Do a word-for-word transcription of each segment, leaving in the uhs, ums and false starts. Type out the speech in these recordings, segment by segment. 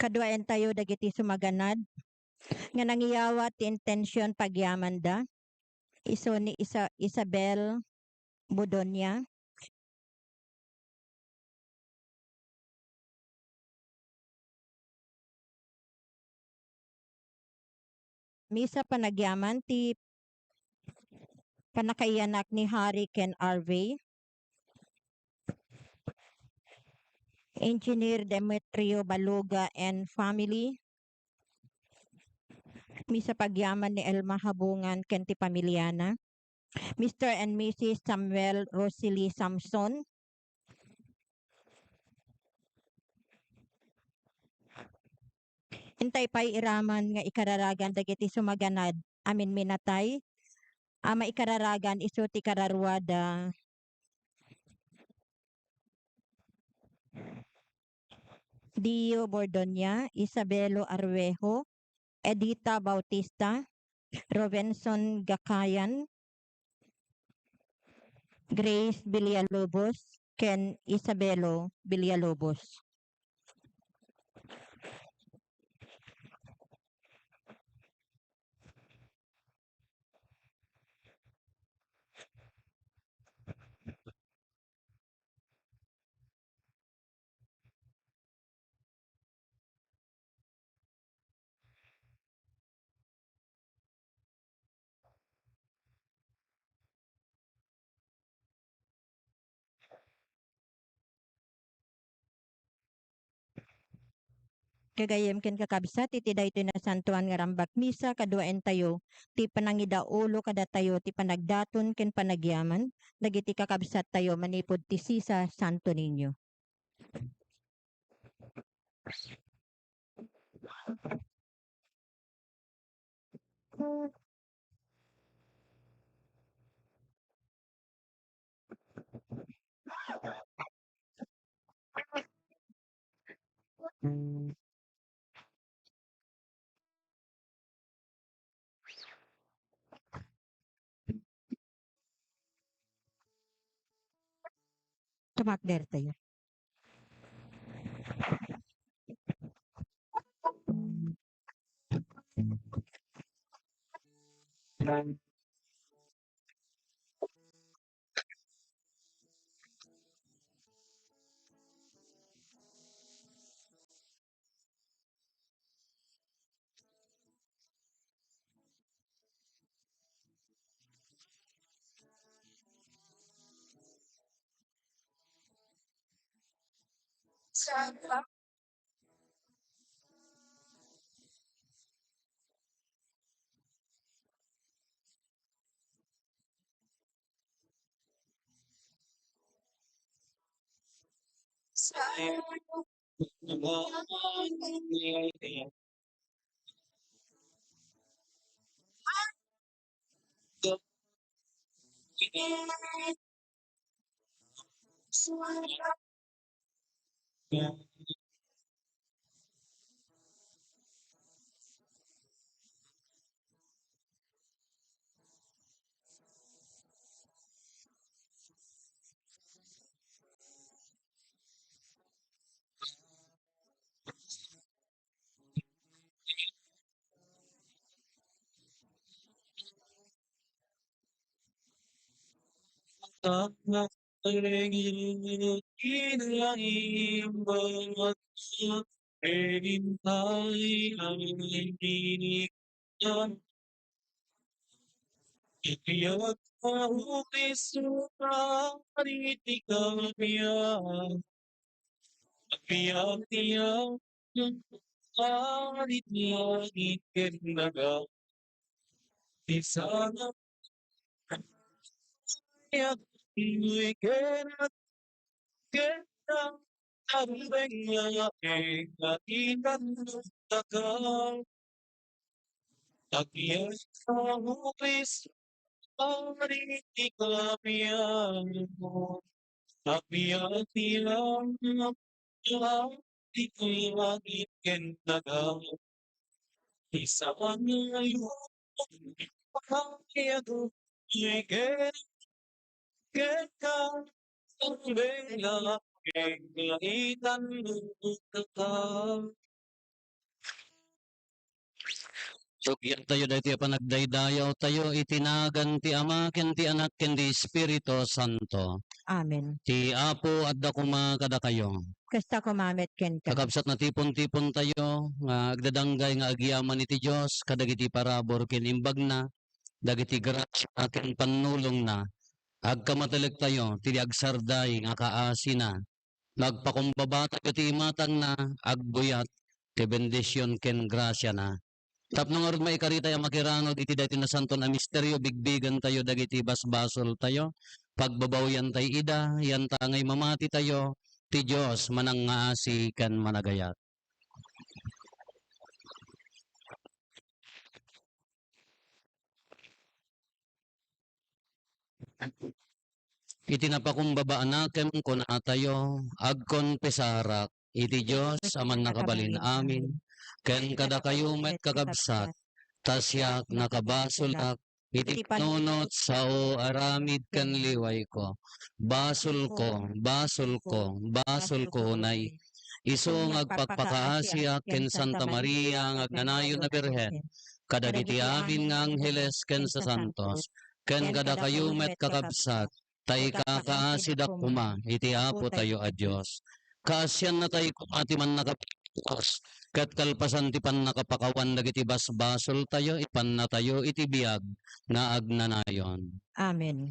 Kaduaentayo dagiti sumaganad nga nangiyawat ti intension pagyamanda, isu ni Isa-, Isabel Budonia. Misa panagyaman ti pannakaiyanak ni Harry ken Harvey. Engineer Demetrio Baluga and family. Misa pagyaman ni Elma Habungan ken ti pamiliana. Mister and Missus Samuel Rosely Samson. Intay pay iraman nga ikararagan dagiti sumaganad a minminatay a maikararagan isu ti kararuada Dio Bordonia, Isabelo Arvejo, Edita Bautista, Robenson Gakayan, Grace Villalobos, ken Isabelo Villalobos. Gagayyem ken kakabsat, iti daytoy nasantoan nga rambak misa, kaduaentayo ti panangidaulo kadatayo ti panagdaton ken panagyaman dagiti kakabsattayo manipud ti Sisa Santo Niño. Tumakder tayo. Iti agpahuris ti kabian, kabian ti langit ken daga. Ti sana ket ken ken tambeng nga itan taka. Agyamaw, Kristo, ari ti kabianmo. Agyamaw, ari ti langit ken daga. Ti sangayo, pagayag, ken, ken ka, tambeng nga, ken nga itan mo ka. Rugiantayo daytoy a panagdaydayawtayo iti nagan ti Ama, ken ti Anak, ken ti Espiritu Santo. Amen. Ti Apo adda koma kadakayo. Kasta koma met kenka. Kakabsat, natipon-tipontayo nga agdadanggay nga agyaman iti Dios kadagiti parabur ken imbagna, dagiti grasia ken pannulongna. Agkamatelektayo ti agsarday nga kaasina. Nagpakumbabatayo ti imatangna, agbuyat ti bendision ken grasiana. Tapno ngarud, maikaritay a makirangag iti daytoy nasanton a misterio, bigbigantayo dagiti basbasoltayo, pagbabawiantay ida, yantangay mamatitayo, ti Dios manangngaasi ken managayat. Iti napakumbaba a nakem, kunatayo, agkonfesarak iti Dios a Mannakabalin-amin, ken kadakayo met, kakabsat, ta siak nakabasolak iti panunot, sao, aramid ken liwayko. Basolko, basolko, basolko unay. Isu nga agpakpakaasiak ken Santa Maria nga agnanayon a Birhen, kadagiti amin nga angheles ken sasantos, ken kadakayo met, kakabsat, ta ikakaasidak koma iti Apotayo a Dios. Kaasiannatay koma ti Mannakabalin-amin, ket kalpasan ti pannakapakawan dagiti basbasoltayo, ipannatayo iti biag nga agnanayon. Amen.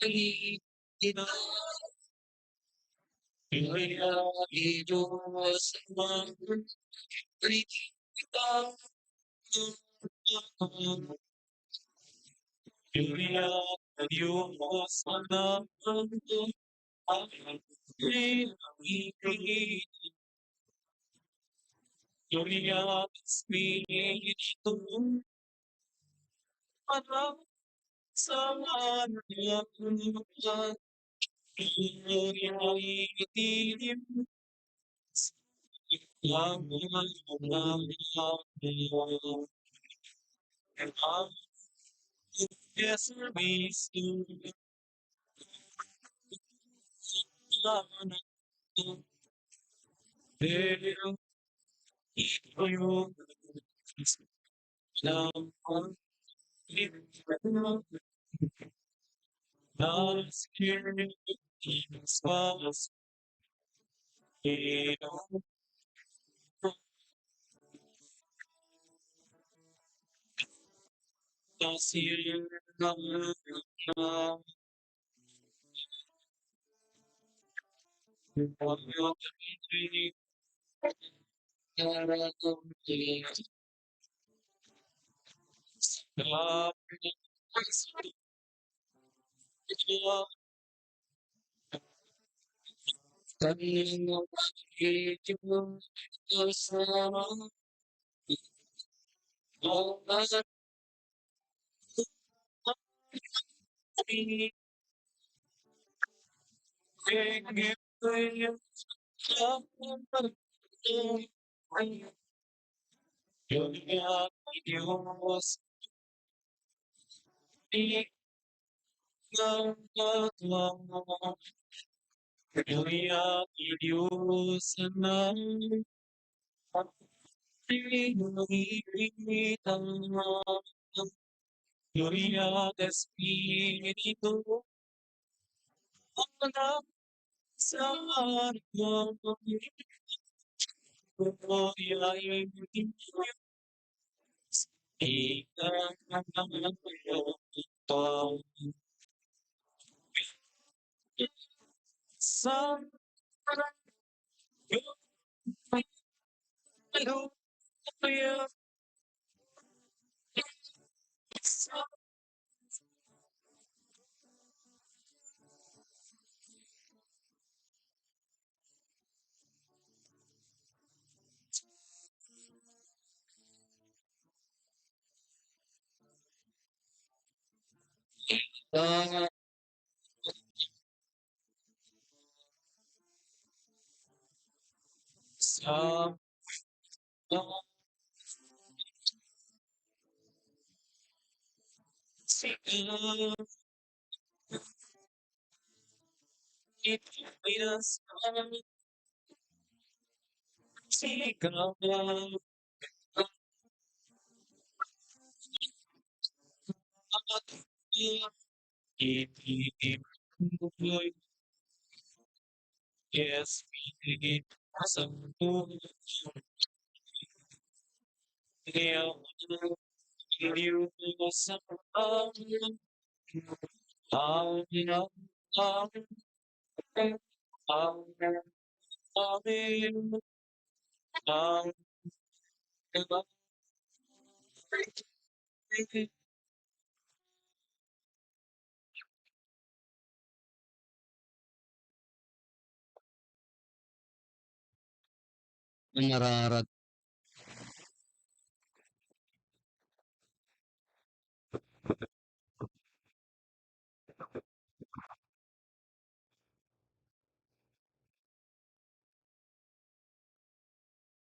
Ina, Gloria a Dios, Maria. Gloria a Dios, Maria. Gloria al Espíritu. Para sa Gloria iti Gloria a Dios, Anak. Gloria al Espíritu. Sa Yes, Espiritu Santo. Amen. Amen. Amen. Amen. Nararat.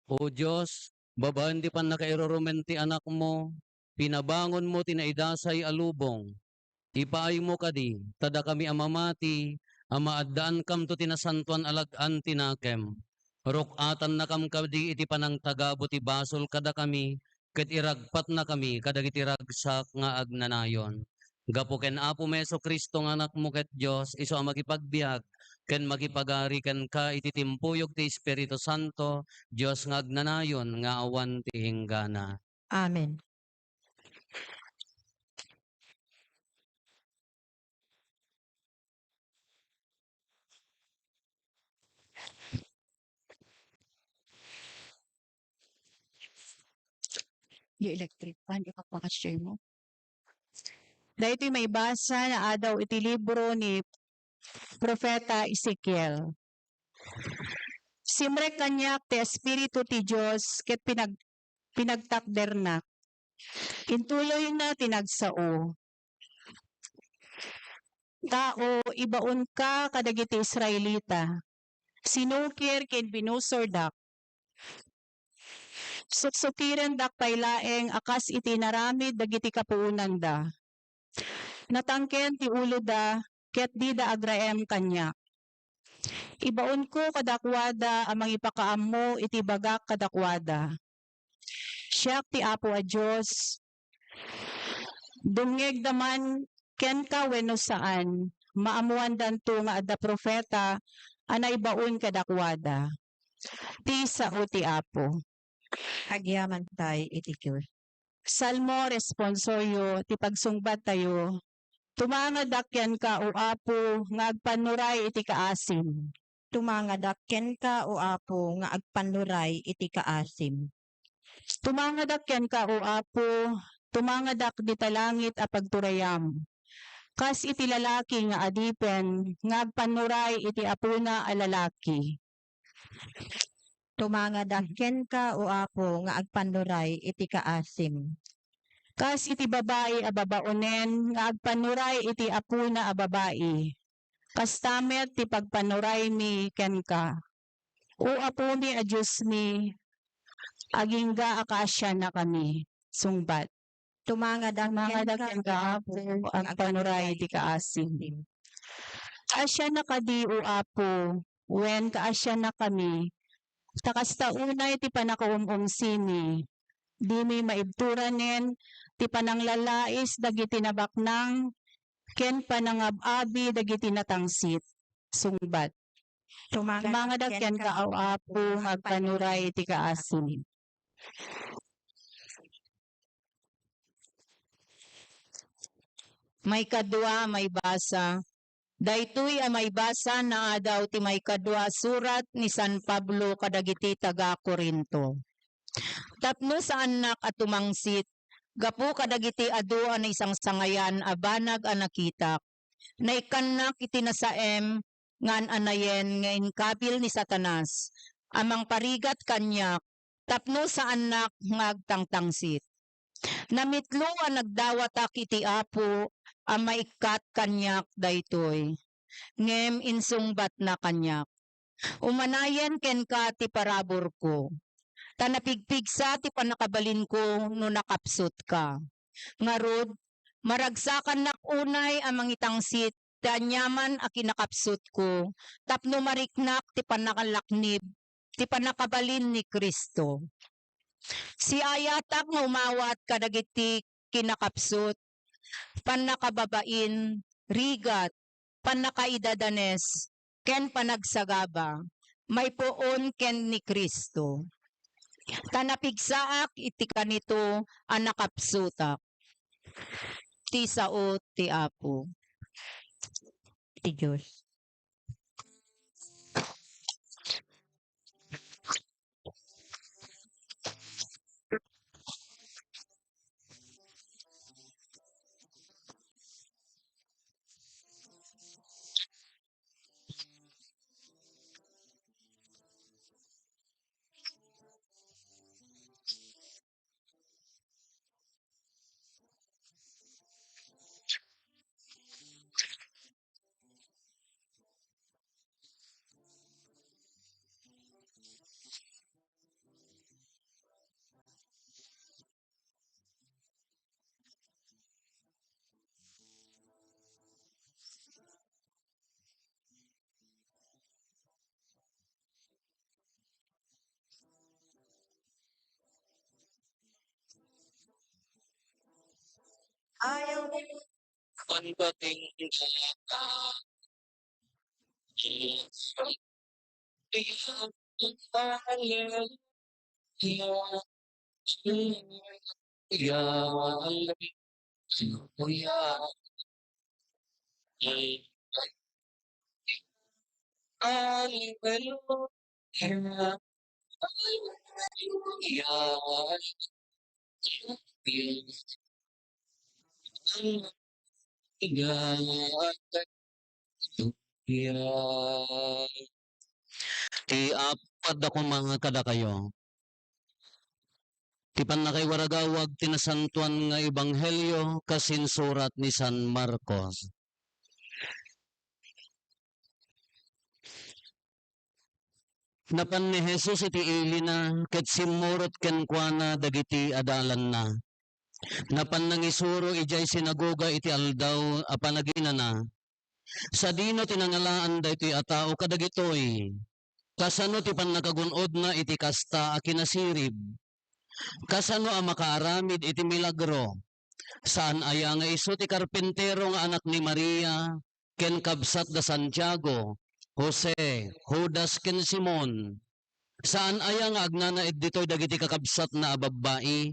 O Dios, babaen ti pannakairurumen ti Anakmo, pinabangonmo ti naidasay a lubong. Ipaaymo kadi, ta dakami a mamati, a maaddaankamto ti nasantoan a lag-an ti nakem. Ruk-atannakam kadi iti panangtagabo ti basol kadakami, ket iragpatnakami kadagiti ragsak nga agnanayon. Gapu ken Apomi Jesu-Cristo nga Anakmo ket Dios, isu a makipagbiag ken makipagari kenka iti timpuyog ti Espiritu Santo, Dios nga agnanayon nga awan ti inggana. Amen. Di electric fan, ipapakasya mo. Daytoy maibasa nga adaw iti libro ni Profeta Ezekiel. Simrek kaniak ti Espiritu ti Dios ket pinag-, pinagtakdernak. Intuloyna ti nagsao. Tao, ibaonka kadagiti Israelita. Sinukir ken binusordak. Suksukirendak pay laeng a kas iti inaramid dagiti kapuonanda. Natangken ti uloda ket dida agraem kaniak. Ibaonko kadakuada a mangipakaammo iti bagak kadakuada. Siak ti Apo a Dios. Dumngegda man kenka wenno saan, maammoandanto nga adda profeta a naibaon kadakuada. Ti sao ti Apo. Agyamankay iti Dios. Salmo responsorio ti pagsungbattayo. Tumangadak kenka, O Apo, nga agpannuray iti kaasim. Tumangadak kenka, O Apo, nga agpannuray iti kaasim. Tumangadak kenka, O Apo, tumangadak dita langit a pagturayam. Kas iti lalaki nga adipen nga agpannuray iti apona a lalaki. Tumangadak kenka, O Apo, nga agpannuray iti kaasim. Kas iti babai a babaonen nga agpannuray iti apona a babai, kasta met ti pagpannuraymi kenka. O Apomi a Diosmi, agingga a kaasiannakami. Sungbat. Tumangadak kenka, Apo, agpannuray iti kaasim. Kaasiannak kadi, O Apo, wen kaasiannakami, ta kasta unay ti pannakaum-umsimi. Dimi maibturanen ti pananglalais dagiti nabaknang ken panangab-abi dagiti natangsit. Sungbat. Tumangadak kenka, O Apo, nga agpannuray iti kaasim. Maikadua a maibasa. Daytoy a maibasa naadaw ti maikadua a surat ni San Pablo kadagiti taga-Corinto. Tapno saannak a tumangsit gapu kadagiti adu a naisangsangayan a banag a nakitak, naikkannak iti nasaem nga an-anayen nga inkabil ni Satanas a mangparigat kaniak tapno saannak nga agtangtangsit. Namitlo a nagdawatak iti Apo a maikkat kaniak daytoy, ngem insungbatna kaniak, "Umanayen kenka ti paraburko, ta napigpigsa ti pannakabalinko no nakapsutka. Ngarud, maragsakannak unay a mangitangsit ti aniaman a kinakapsutko tapno mariknak ti pannakalaknib ti pannakabalin ni Cristo." Siayatak nga umawat kadagiti kinakapsut, pannakababain, rigat, pannakaidadanes, ken panagsagaba, maipuon ken ni Cristo. Ta napigsaak iti kanito a nakapsutak. Ti sao ti Apo. Ti Dios. Ayaw. Ti apat a kumanga kadakayo. Ti pannakaiwaragawag ti nasantoan nga ebanghelio kas insurat ni San Marcos. Napan ni Jesus iti ilina ket simmurot kenkuana dagiti adalanna. Napan nangisuro idiay sinagoga iti aldaw a panaginana. Sadino ti nangalaan daytoy a tao kadagitoy? Kasano ti pannakagun-odna iti kasta a kinasirib? Kasano a makaaramid iti milagro? Saan aya nga isu ti karpintero nga anak ni Maria ken kabsat da Santiago, Jose, Judas ken Simon? Saan aya nga agnanaed ditoy dagiti kakabsatna a babbai?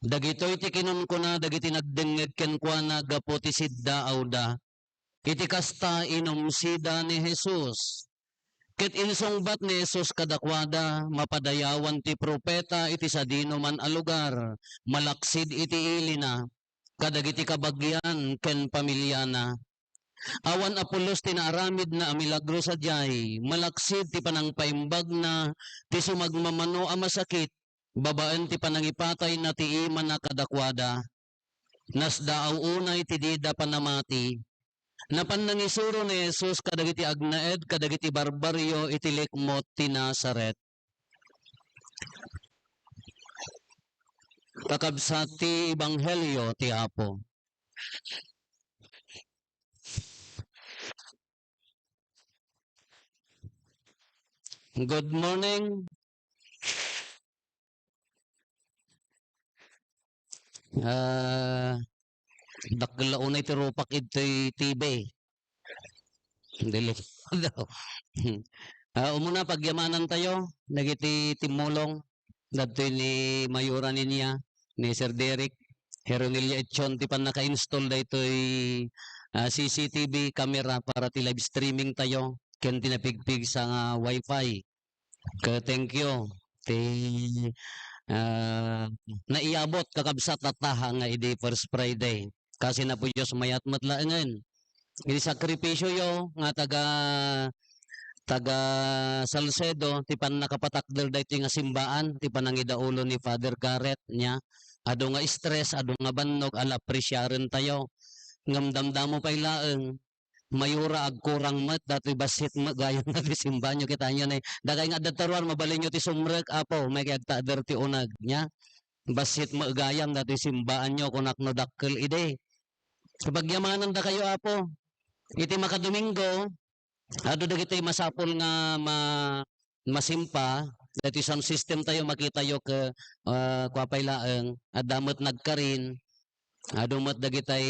Dagitoy ti kinunkuna dagiti nagdengngeg kenkuana gapu ti siddaawda. Iti kasta, inumsida ni Jesus. Ket insungbat ni Jesus kadakuada, mapadayawan ti profeta iti sadinoman a lugar, malaksid iti ilina, kadagiti kabagian ken pamiliana. Awan a pulos ti naaramidna a milagro sadiay, malaksid ti panangpaimbagna ti sumagmamano a masakit babaen ti panangipatayna ti imana kadakuada. Nasdaaw unay ti dida panamati. Napan nangisuro ni Jesus kadagiti agnaed kadagiti barbarrio iti likmot ti Nazaret. Kakabsat ti ebanghelio ti Apo. Good morning. Ah, dakkel la unay ti rupak idtoy T V. Delikado. Ah, umuna, pagyamanantayo dagiti timmulong. Dagitoy ni Mayora Niña, ni Sir Derek, Heronil Echon, ti pannaka-install daytoy, ah, C C T V camera para ti live streaming tayo, ken ti napigpigsa nga wifi. Ket thank you. Ti, ah, naiabot, kakabsat, tatta nga idi First Friday. Kasin Apo Dios mayat met laengen. Iti sakripisioyo nga taga, taga Salcedo, ti pannakapatakder daytoy nga simbaan, ti panangidaulo ni Father Garrett, nia. Adu nga stress, adu nga bannog, ala, apresiarentayo. Ngem damdamo pay laeng, Mayora, agkurang met, datoy bassit met gayam datoy simbaanyo, kitaenyo ne. Dakay nga adda taruar, mabalinyo ti sumrek, Apo, may kay agtakder ti uneg, nia. Bassit met gayam datoy simbaanyo, kunak no dakkel idi. Pagyamanandakayo, Apo. Iti makadomingo, adu dagitoy masapul nga ma-, masimpa, daytoy sound system tayo, makitayo ke, ah, kua pay laeng, adda met nagkarin, adu met dagitay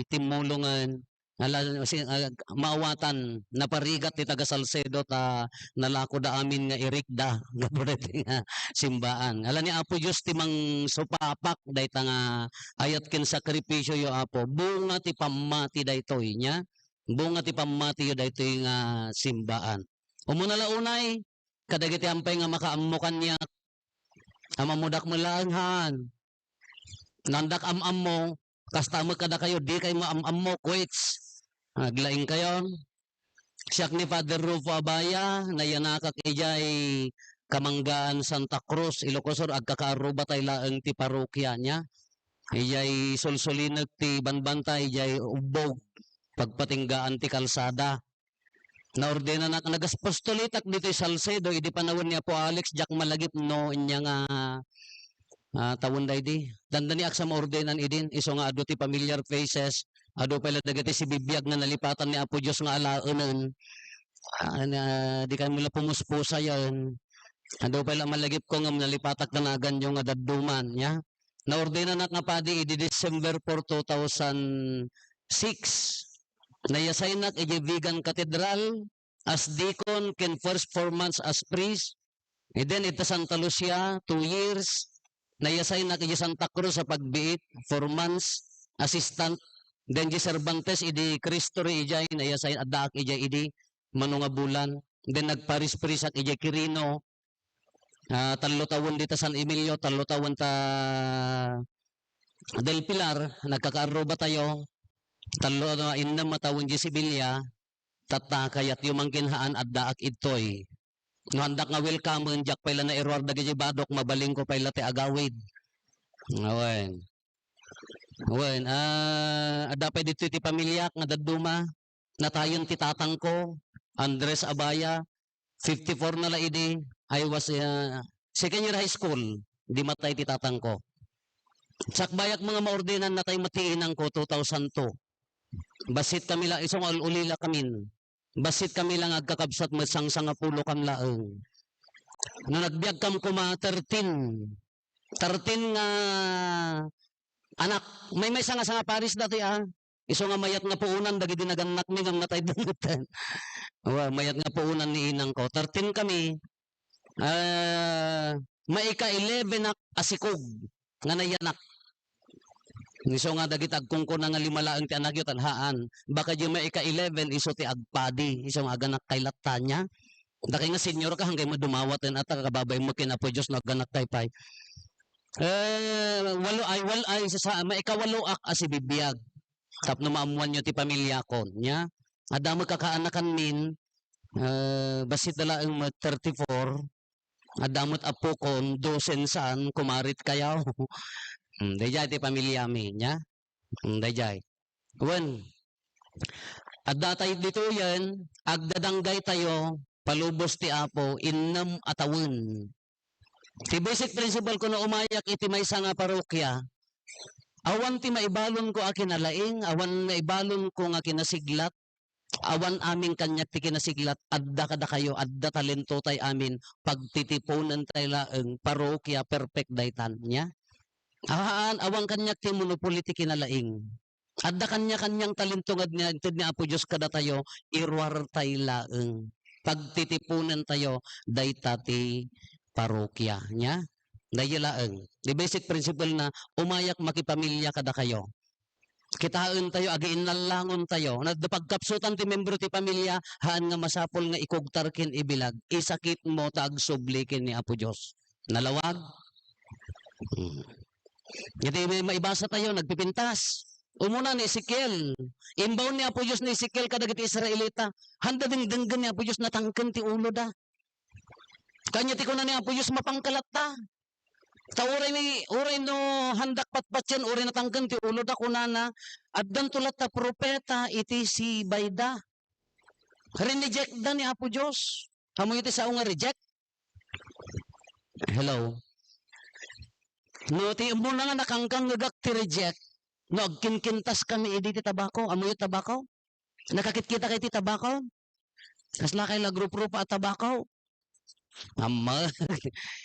timmulongen, ala, si-, ah, maawatan, naparigat ti taga Salcedo ta nalakoda amin nga irikda, gapu daytoy nga simbaan. Ala ni Apo Dios ti mangsupapak dayta nga ayat ken sakripisioyo, Apo. Bunga ti pammati daytoy, nia? Bunga ti pammatiyo daytoy nga simbaan. Umuna la unay, kadagiti ampay nga makaammo kaniak, a mammudak met laeng haan. Nandak am-ammo, kasta met kadakayo, dikay maam-ammo, quits. Aglaingkayon. Siak ni Father Rufo Abaya, nayanakak idiay Kamanggaan, Santa Cruz, Ilocos Sur, agkakaarruba tay laeng ti parokia, nia. Idiay sulsulineg ti banbanta, idiay ubbog, pagpatinggaan ti kalsada. Naordenanak, nagaspostolitak ditoy Salcedo, idi panawen ni Apo Alex, diak malagip no ania nga, ah, tawen daydi. Dandaniak sa maordenan idin, isu nga adu ti familiar faces, adu pay la dagiti sibibiag nga nalipatan ni Apo Dios nga alaenen. Ah, na, dikay met la pumuspusayen. Adu pay la malagipko ngem nalipatak ta naganyo nga dadduman, nia. Naordenanak nga padi idi December four, two thousand six. Nayasaynak idiay Vigan Cathedral as deacon ken first four months as priest. And then, ita Santa Lucia, two years. Nayasaynak idiay Santa Cruz a pagbiit, four months, assistant. Then, di Cervantes, idi Cristo Rey idiay, nayasay-, addaak idiay idi, mano nga bulan. Then, nagparis-prisak idiay Quirino, Ah, tallo tawen dita San Emilio, tallo tawen ta Del Pilar, nagkakaarruba tayo. Tallo, ano, innem a tawen di Sibilia, tatta, kayatyo man ken haan, addaak idtoy. No, handak nga welcome, diak pay la nairuar dagiti badok, mabalinko pay la ti agawid. Awen. Wen, ah, adda pay ditoy ti pamiliak nga dadduma. Natayen ti tatangko, Andres Abaya, fifty-four na la idi. I was, ah, second year high school, idi matay ti tatangko. Sakbayak mga maordinan, natay met ti inangko, two thousand two. Bassit kami la, isu nga ul-ulila kamin. Bassit kami la nga agkakabsat met sangsangapulo kam laeng. No nagbiag kam koma, thirteen. Thirteen nga anak. Maymaysa nga sangaparis datoy, ah. Isu nga mayat nga puonan dagiti nagannakmi ngem natay dangetan. Wa, mayat nga puonan ni inangko. Thirteen kami. Ah, maika-eleven-ak a sikog nga nayanak. Isu nga dagiti agkunkuna nga lima laeng ti anakyo, talhaan. Baka di maika-eleven, isu ti agpadi. Isu nga aganakkay latta nia. Dakay nga senior ka, hanggang madumawat en ata, kababain mo ken Apo Dios no aganakkay pay. Eh, walo ay, wal-, ay, sa, sa, maikawaloak a sibibiag. Tapno maammuanyo ti pamiliakon, nia? Adda met kakaanakanmin, eh, bassit da laeng met thirty-four, adda met appokon, dosen saan, kumarit kayaw. Hmm, daydiay ti pamiliami, nia? Hmm, daydiay. Wen, adda tayo ditoyen, agdadanggay tayo, palubos ti Apo, innem a tawen. Ti basic principle ko no umayak iti maysa nga parokya, awan ti maibalonko a kinalaing, awan maibalonko nga kinasiglat, awan amin kaniak ti kinasiglat, adda kadakayo, adda talentotay amin, pagtitiponentay laeng, parokya, perfect daytan, nia? Ahaan, awan kaniak ti monopoli ti kinalaing. Adda kaniakaniang talento nga adda inted ni Apo Dios kadatayo, iruartay laeng. Pagtitiponentayo dayta ti parokya, nia? Dayta laeng. Di basic principle na, umayak makipamilya kadakayo. Kitaentayo, agiinnallangontayo. Adda pagkapsutan ti membro ti pamilya, haan nga masapul nga ikugtar ken ibilag. Isakitmo ta agsubli ken ni Apo Dios. Nalawag? Hmm. Iti may maibasa tayo, nagpipintas. Umuna ni Ezekiel. Imbaon ni Apo Dios ni Ezekiel kadagiti Israelita. Handa dengdenggen ni Apo Dios, natangken ti uloda. Kaniak ti kuna ni Apo Dios, mapangkalatta. Ta uray ni, uray no handak patpatien, uray natangken ti uloda, kunana, addanto latta propeta iti sibayda. Rinejectda ni Apo Dios. Ammoyo ti sao nga reject? Hello? No, ti umuna nga nakangkangngegak ti reject, no agkinkintas kami idi ti tabako. Ammoyo tabako? Nakakitkitak iti tabako? Kasla kay lagruprupa a tabako? Amma.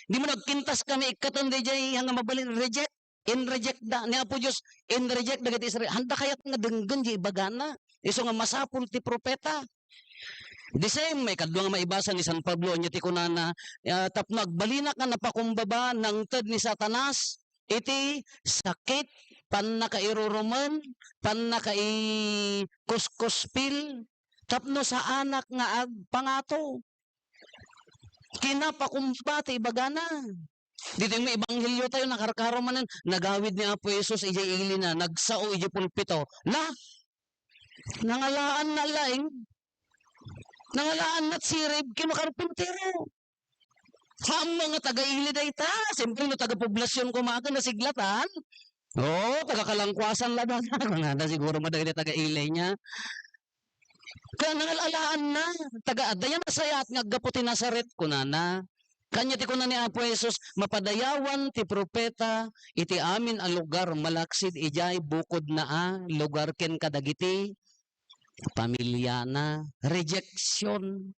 Di mo nagkintas kami ikkaton dayjay nga mabalin reject. In-reject da ni Apo Dios, in-reject dagiti Israel. Handa kayat nga denggen di ibagana. Isu nga masapul ti propeta. The same, may kadua nga maibasa ni San Pablo, anya ti kunana, ah, tapno agbalinak nga napakumbaba, nangted ni Satanas, iti sakit, pannakairurumen, pannakaikuskuspil, tapno saanak nga agpangato. Kinapakumba ti ibagana. Ditoy nga ebanghelio tayo, nakarkaro manen, nagawid ni Apo Jesus, idiay ili na, nagsao idiay pulpito. La, nangalaan na laeng. Nangalaan na sirib, kino karpintero. Saan nga taga-ili dayta? Siyempre, no taga-poblasyon koma ken nasiglatan. Oo, taga-Kalangkuasan la dayta. Kunana, siguro mo dagiti taga-ili niya. Kaya nangal-alaan na, taga-, "Adda yan a sayaat nga aggapu ti Nazaret," kunana. Kanya ti kuna ni Apo Jesus, "Mapadayawan ti propeta iti amin a lugar malaksid idiay bukod na a lugar ken kadagiti pamiliana." Rejection.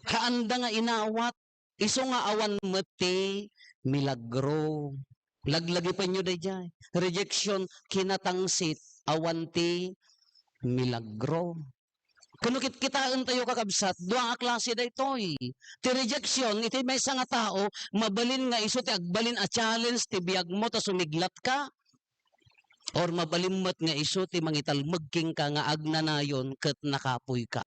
Kaanda nga inawat. Isu nga awan met ti milagro. Laglagipenyo daydiay. Rejection, kinatangsit, awan ti milagro. Kano kitkitaentayo, kakabsat, dua nga klase daytoy. Ti rejection, iti maysa nga tao, mabalin nga isu ti agbalin a challenge ti biagmo ta sumiglatka, or mabalin met nga isu ti mangitalmeg kenka nga agnanayon ket nakapuyka.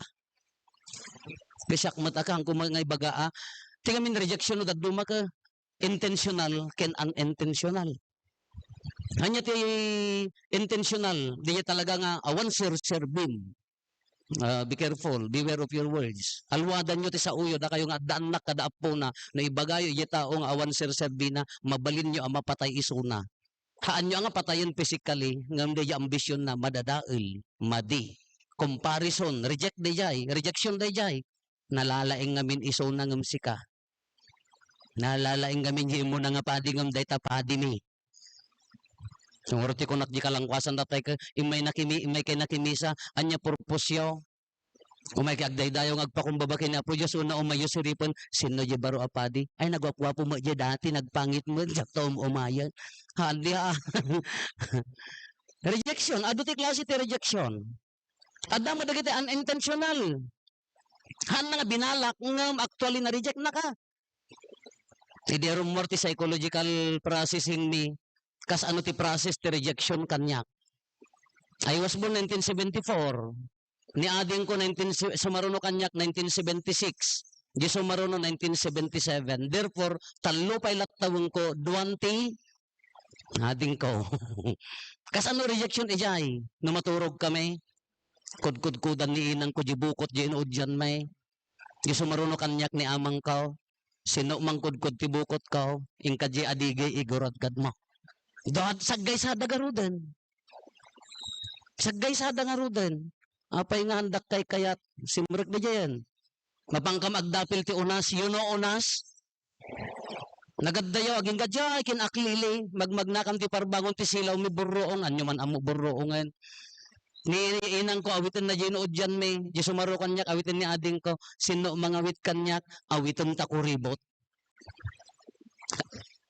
Ti siak met a, kaanko nga ibaga a, Ti ngamin rejection no dadduma ka, intentional ken unintentional. Ania ti intentional? Di talaga nga awan serserbim. Ah, be careful, beware of your words. Alwadanyo ti saoyo, dakayo nga adda annak kada appona, no ibagayo iti tao nga awan serserbina, mabalinyo a mapatay isuna. Haanyo a nga patayen physically, ngem daydiay ambisionna, madadael, madi. Comparison, reject daydiay, rejection daydiay. Nalalaing ngamin isuna ngem sika. Nalalaing ngamin ti immuna nga padi ngem dayta padimi. Sumurot ti kunak di kalangkuasan datay ka, immay nakimi-, immay kay nakimisa, ania purpose yo? Umay kay agdaydayaw nga agpakumbaba ken Apo Dios, una umayyo siripen, sinno di baro a padi? Ay, naguapguapo met di dati, nagpangit met, diak ta um-umayen. Haan di, ah. Rejection, adu ti klase ti rejection. Adda met dagiti unintentional. Haan na nga binalak, ngem actually na-reject na ka. Idi rummuar ti psychological processing mi, kas ano ti process ti rejection kaniak. I was born nineteen seventy-four. Ni adingko nineteen, sumaruno kaniak nineteen seventy-six. Di sumaruno nineteen seventy-seven. Therefore, tallo pay latta tawenko, duan ti adingko. Kas ano rejection idiay? No maturog kami, kudkudkudan ni inangko di bukot di inuudyan mi. Di sumaruno kaniak ni amangko. Sinno mangkudkod ti bukotko, inka di adigay iguradgadmo. Dad, saggaysada garuden. Saggaysada ngaruden. Apay nga handak kaykayat? Simrek daydiayen. Mapankam agdapil ti unas, you know unas? Nagaddayaw, agingga diay kin aklili, magmagnakam ti parbangon ti silaw mi burruong, anyo man ammo burruongen. Ni inangko, awiten na di inuudyan mi, di sumaro kaniak, awiten ni adingko, sinno mangawit kaniak, awiten ta kuribot.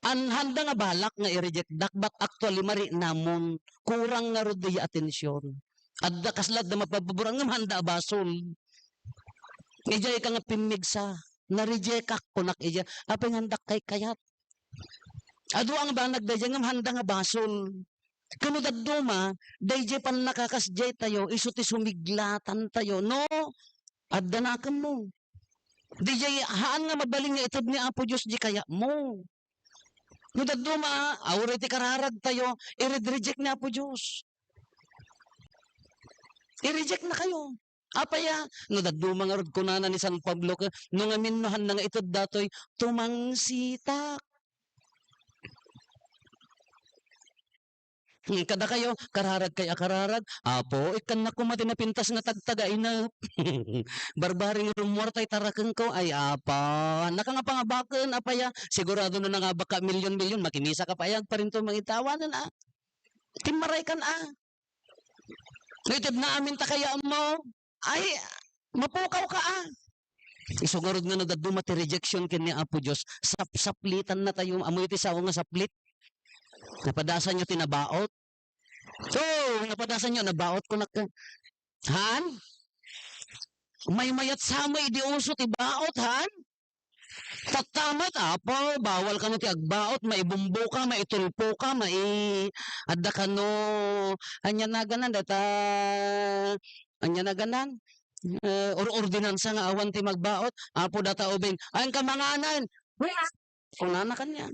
An, handa nga balak nga i-reject dak, but actually, mariknamon, kurang ngarud daydiay atension. Adda kasla adda mapabuburan ngem handa a basol. Idiay ka nga pimmigsa, na-reject ak, kunak idiay, apay nga handak kaykayat? Adu nga banag daydiay ngem handa nga basol. Ken no dadduma, daydiay pannakakasdiay tayo, isu ti sumiglatan tayo, no? Adda nakemmo. Daydiay, haan nga mabalin nga ited ni Apo Dios di kayatmo. No dadduma, awaray ti kararag tayo, i-reject ni Apo Dios. I-reject na kayo. Apay a, no dadduma ngarud kunana ni San Pablo, ke, no ngamin no handa nga ited datoy, tumangsitak. Hmm, kadakayo, kararag kay a kararag, Apo, ikkannak koma ti napintas nga tagtagainep. Barbari nga rummuar tay tarakenko, ay, Apa, naka nga pangabaken, apay a, sigurado no nangabak ka milyon-milyon, makimisaka pay a, agparinto mangitawanen a. Timmaray kan a. No itedna amin ta kayatmo, ay, mapukaw ka a. Isu ngarud nga no dadduma ti rejection ken ni Apo Dios, sapsaplitan na tayo. Ammoyo ti sao nga saplit? Napadasanyo ti nabaot? Oo, napadasanyo, nabaot kunak. Haan? Maymayat sa met idi uso ti baot, haan? Tatta met, Apo, bawal kano ti agbaot, maibumbo ka, maitulpo ka, mai-, adda kano, ania naganan, data, ania naganan, eh, or-, ordinansa nga awan ti magbaot, Apo, data ubing, ay, ka manganan, kunana kaniak.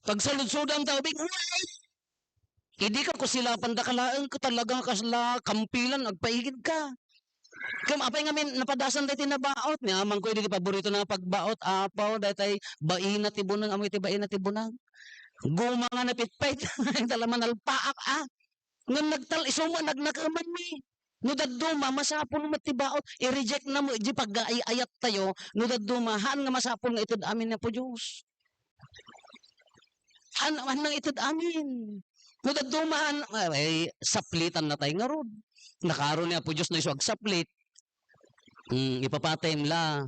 Pagsaludsodam ta ubing, "Uy! Idi ka kusilapan da ka laeng, ka talaga kasla kampilan, agpaigid ka." Ken apay ngamin, napadasan daytoy nabaot, ni amangko idi ti paborito na pagbaot, Apo, daytay baina ti buneng, ammoyo ti baina ti buneng. Guma nga napitpit, talaman alpaak, ah. Ngem nagtal-, isu met nagnakemanmi. No dadduma, masapul met ti baot, i-reject na met di paggaay-ayat tayo. No dadduma, haan nga masapul nga ited amin ni Apo Dios. Haan, haan nga ited amin. No dadduma, haan, ay, saplitan na tayo ngarud. Nakaro ni Apo Dios no isu agsaplit. Hmm, ipapatayem la.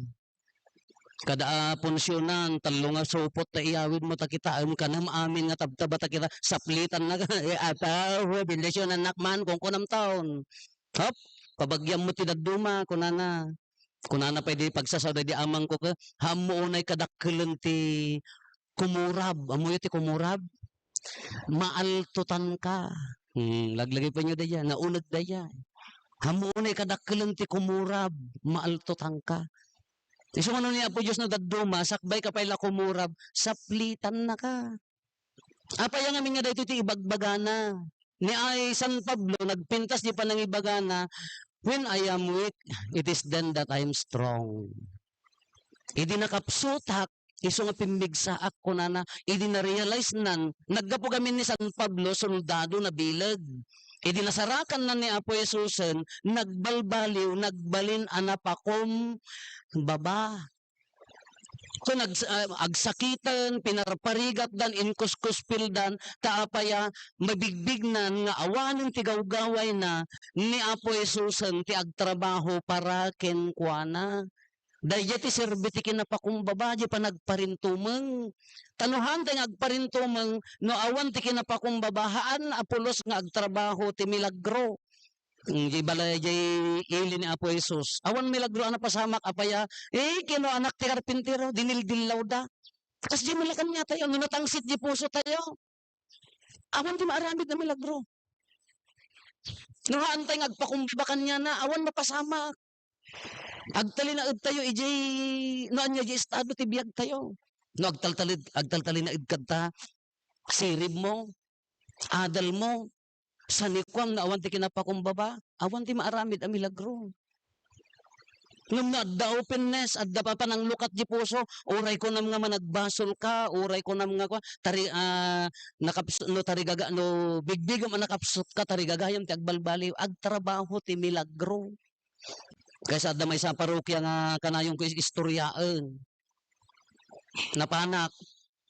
Kada a punsionan, tallo nga supot ta iyawidmo ta kitaem, kanem amin nga tabtaba ta kita, saplitan na ka, eh, ata, oh, bendisionan nak man, kunkunam taon. Hop, pabagiam met ti dadduma, kunana. Kunana pay di pagsasao daydi amangko ke, "Ammo unay kadakkelen ti kumurab." Ammoyo ti kumurab? Maaltotan ka. Hmm, laglagipennyo daydiay, nauneg daydiay. "Ammo unay kadakkelen ti kumurab, maaltotan ka." Isu nga no ni Apo Dios no dadduma, sakbay ka pay la kumurab, saplitannaka. Apay a ngamin nga daytoy ti ibagbagana? Ni ay San Pablo, nagpintas di panangibagana, "When I am weak, it is then that I am strong." Idi nakapsutak, isu nga pimmigsaak, kunana, idi na-realize nan, naggapu gamin ni San Pablo, soldado, nabileg. Idi nasarakan na ni Apo Jesusen, nagbalbaliw, nagbalin a napakumbaba. So, nags-, ah, agsakiten, pinarparigatdan, inkuskuspildan, ta apay a mabigbignan nga awanen ti gawgawayna ni Apo Jesusen ti agtrabaho para kenkuana. Daydiay ti serbi ti kinapakumbaba, di panagparintumeng. Ta no haantay nga agparintumeng, no awan ti kinapakumbaba, haan a pulos nga agtrabaho ti milagro. Mm, di balay, di ili ni Apo Jesus. Awan milagro a napasamak, apay a, eh, kino anak ti karpintero, dinildillawda. Kas di malakan niya tayo, no natangsit di puso tayo. Awan ti maaramid a milagro. No haantay nga agpakumbaba kaniana, awan mapasamak. Agtalinaed tayo, ijay, no ania di estado ti biag tayo. No agtaltalid, agtaltalinaed kadta, sirib mo, adal mo, sanikuam no awan ti kinapakumbaba, awan ti maaramid a milagro. Ngem no adda openness, adda pa pananglukat di puso, uray kunam nga managbasol ka, uray kunam nga kua, tari-, ah, nakaps-, no tarigaga-, no bigbigem a nakapsut ka, tarigagayam ti agbalbaliw, agtrabaho ti milagro. Kaysa adda maysa a parokya nga kanayonko is-, istoryaen. Napanak,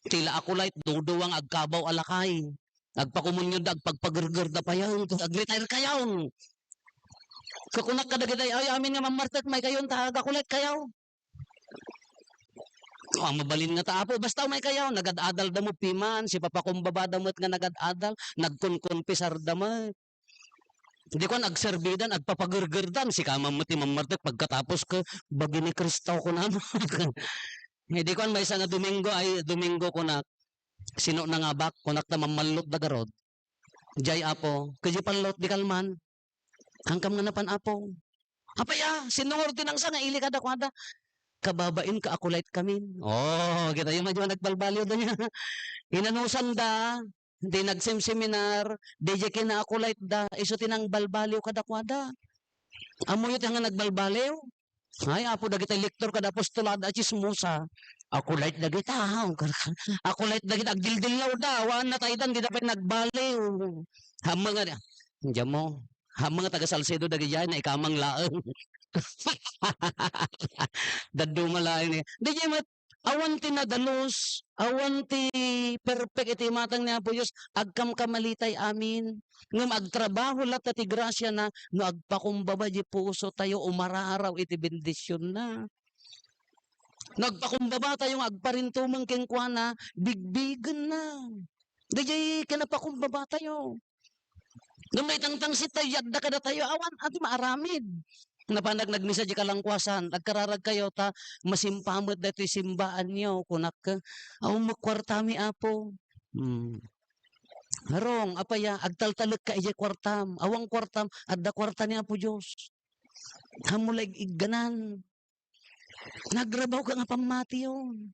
ti la Acolyte, duduwa nga agkabaw a lakay. Agpakomunionda, agpagpagergerda payen, ket agretire kayon. Kakunak kadagiti ay-ayamin nga mammartek, maykayon, ta ag-Acolyte kayo. Ah, mabalin nga ta, Apo, basta maykayo, nagad-adalda met piman, sipapakumbabada met nga nagad-adal, nagkonkonpisarda met. Di kuan, agserbidan, agpapagergerdan, sika man met ti mammartek pagkatapos ket, "Bagi ni Cristo," kunam. Di kuan, maysa nga Domingo, ay, Domingo kunak, "Sino nangabak?" Kunak ta mammallot da garud. "Jay, Apo." "Kadi pallut, di kalman." "Hankam nga napan, Apo." "Apay a, sinungor ti nangsa nga ili kadakuada?" "Kababain ka Acolyte kamin." Oh, kita yung medyo nagbalbaliw da niya. Inanusanda, di nagsemseminar, di di kina Acolyte da, isu ti nangbalbaliw kadakuada. Ammoyo ti nga nagbalbaliw? Ay, Apo, dagiti lektor kada apostolado a chismosa. Acolyte dagita, ha? Acolyte dagita, agdildillawda, awan nataydan, di da pay nagbaliw. Hamma nga, diyan mo, hamma nga taga Salcedo dagiti ay, naikamang laeng. Dadduma laeng ni. Di met, awan ti nadalus, awan ti perfect iti imatang ni Apo Dios, agkamkamalitay amin. Ngem agtrabaho latta ti grasiana no agpakumbaba di puso tayo, umararaw iti bendisionna. No agpakumbaba tayo nga agparintumeng kenkuana, bigbigenna. Daydiay kinapakumbaba tayo. Ngem naitangtangsit tayo, yadda kadatayo, awan, adi maaramid. Napanag nagmisa di kalangkuasan, agkararag kayo, ta masimpa met daytoy simbaanyo, kunak, "Awan met kuartami, Apo." Hmm. Harong, apay a, agtaltalek ka idiay kuartam. Awan kuartam, adda kuarta ni Apo Dios. Hammo la ig-igganan. Nagrabaw ka nga pammatiyon.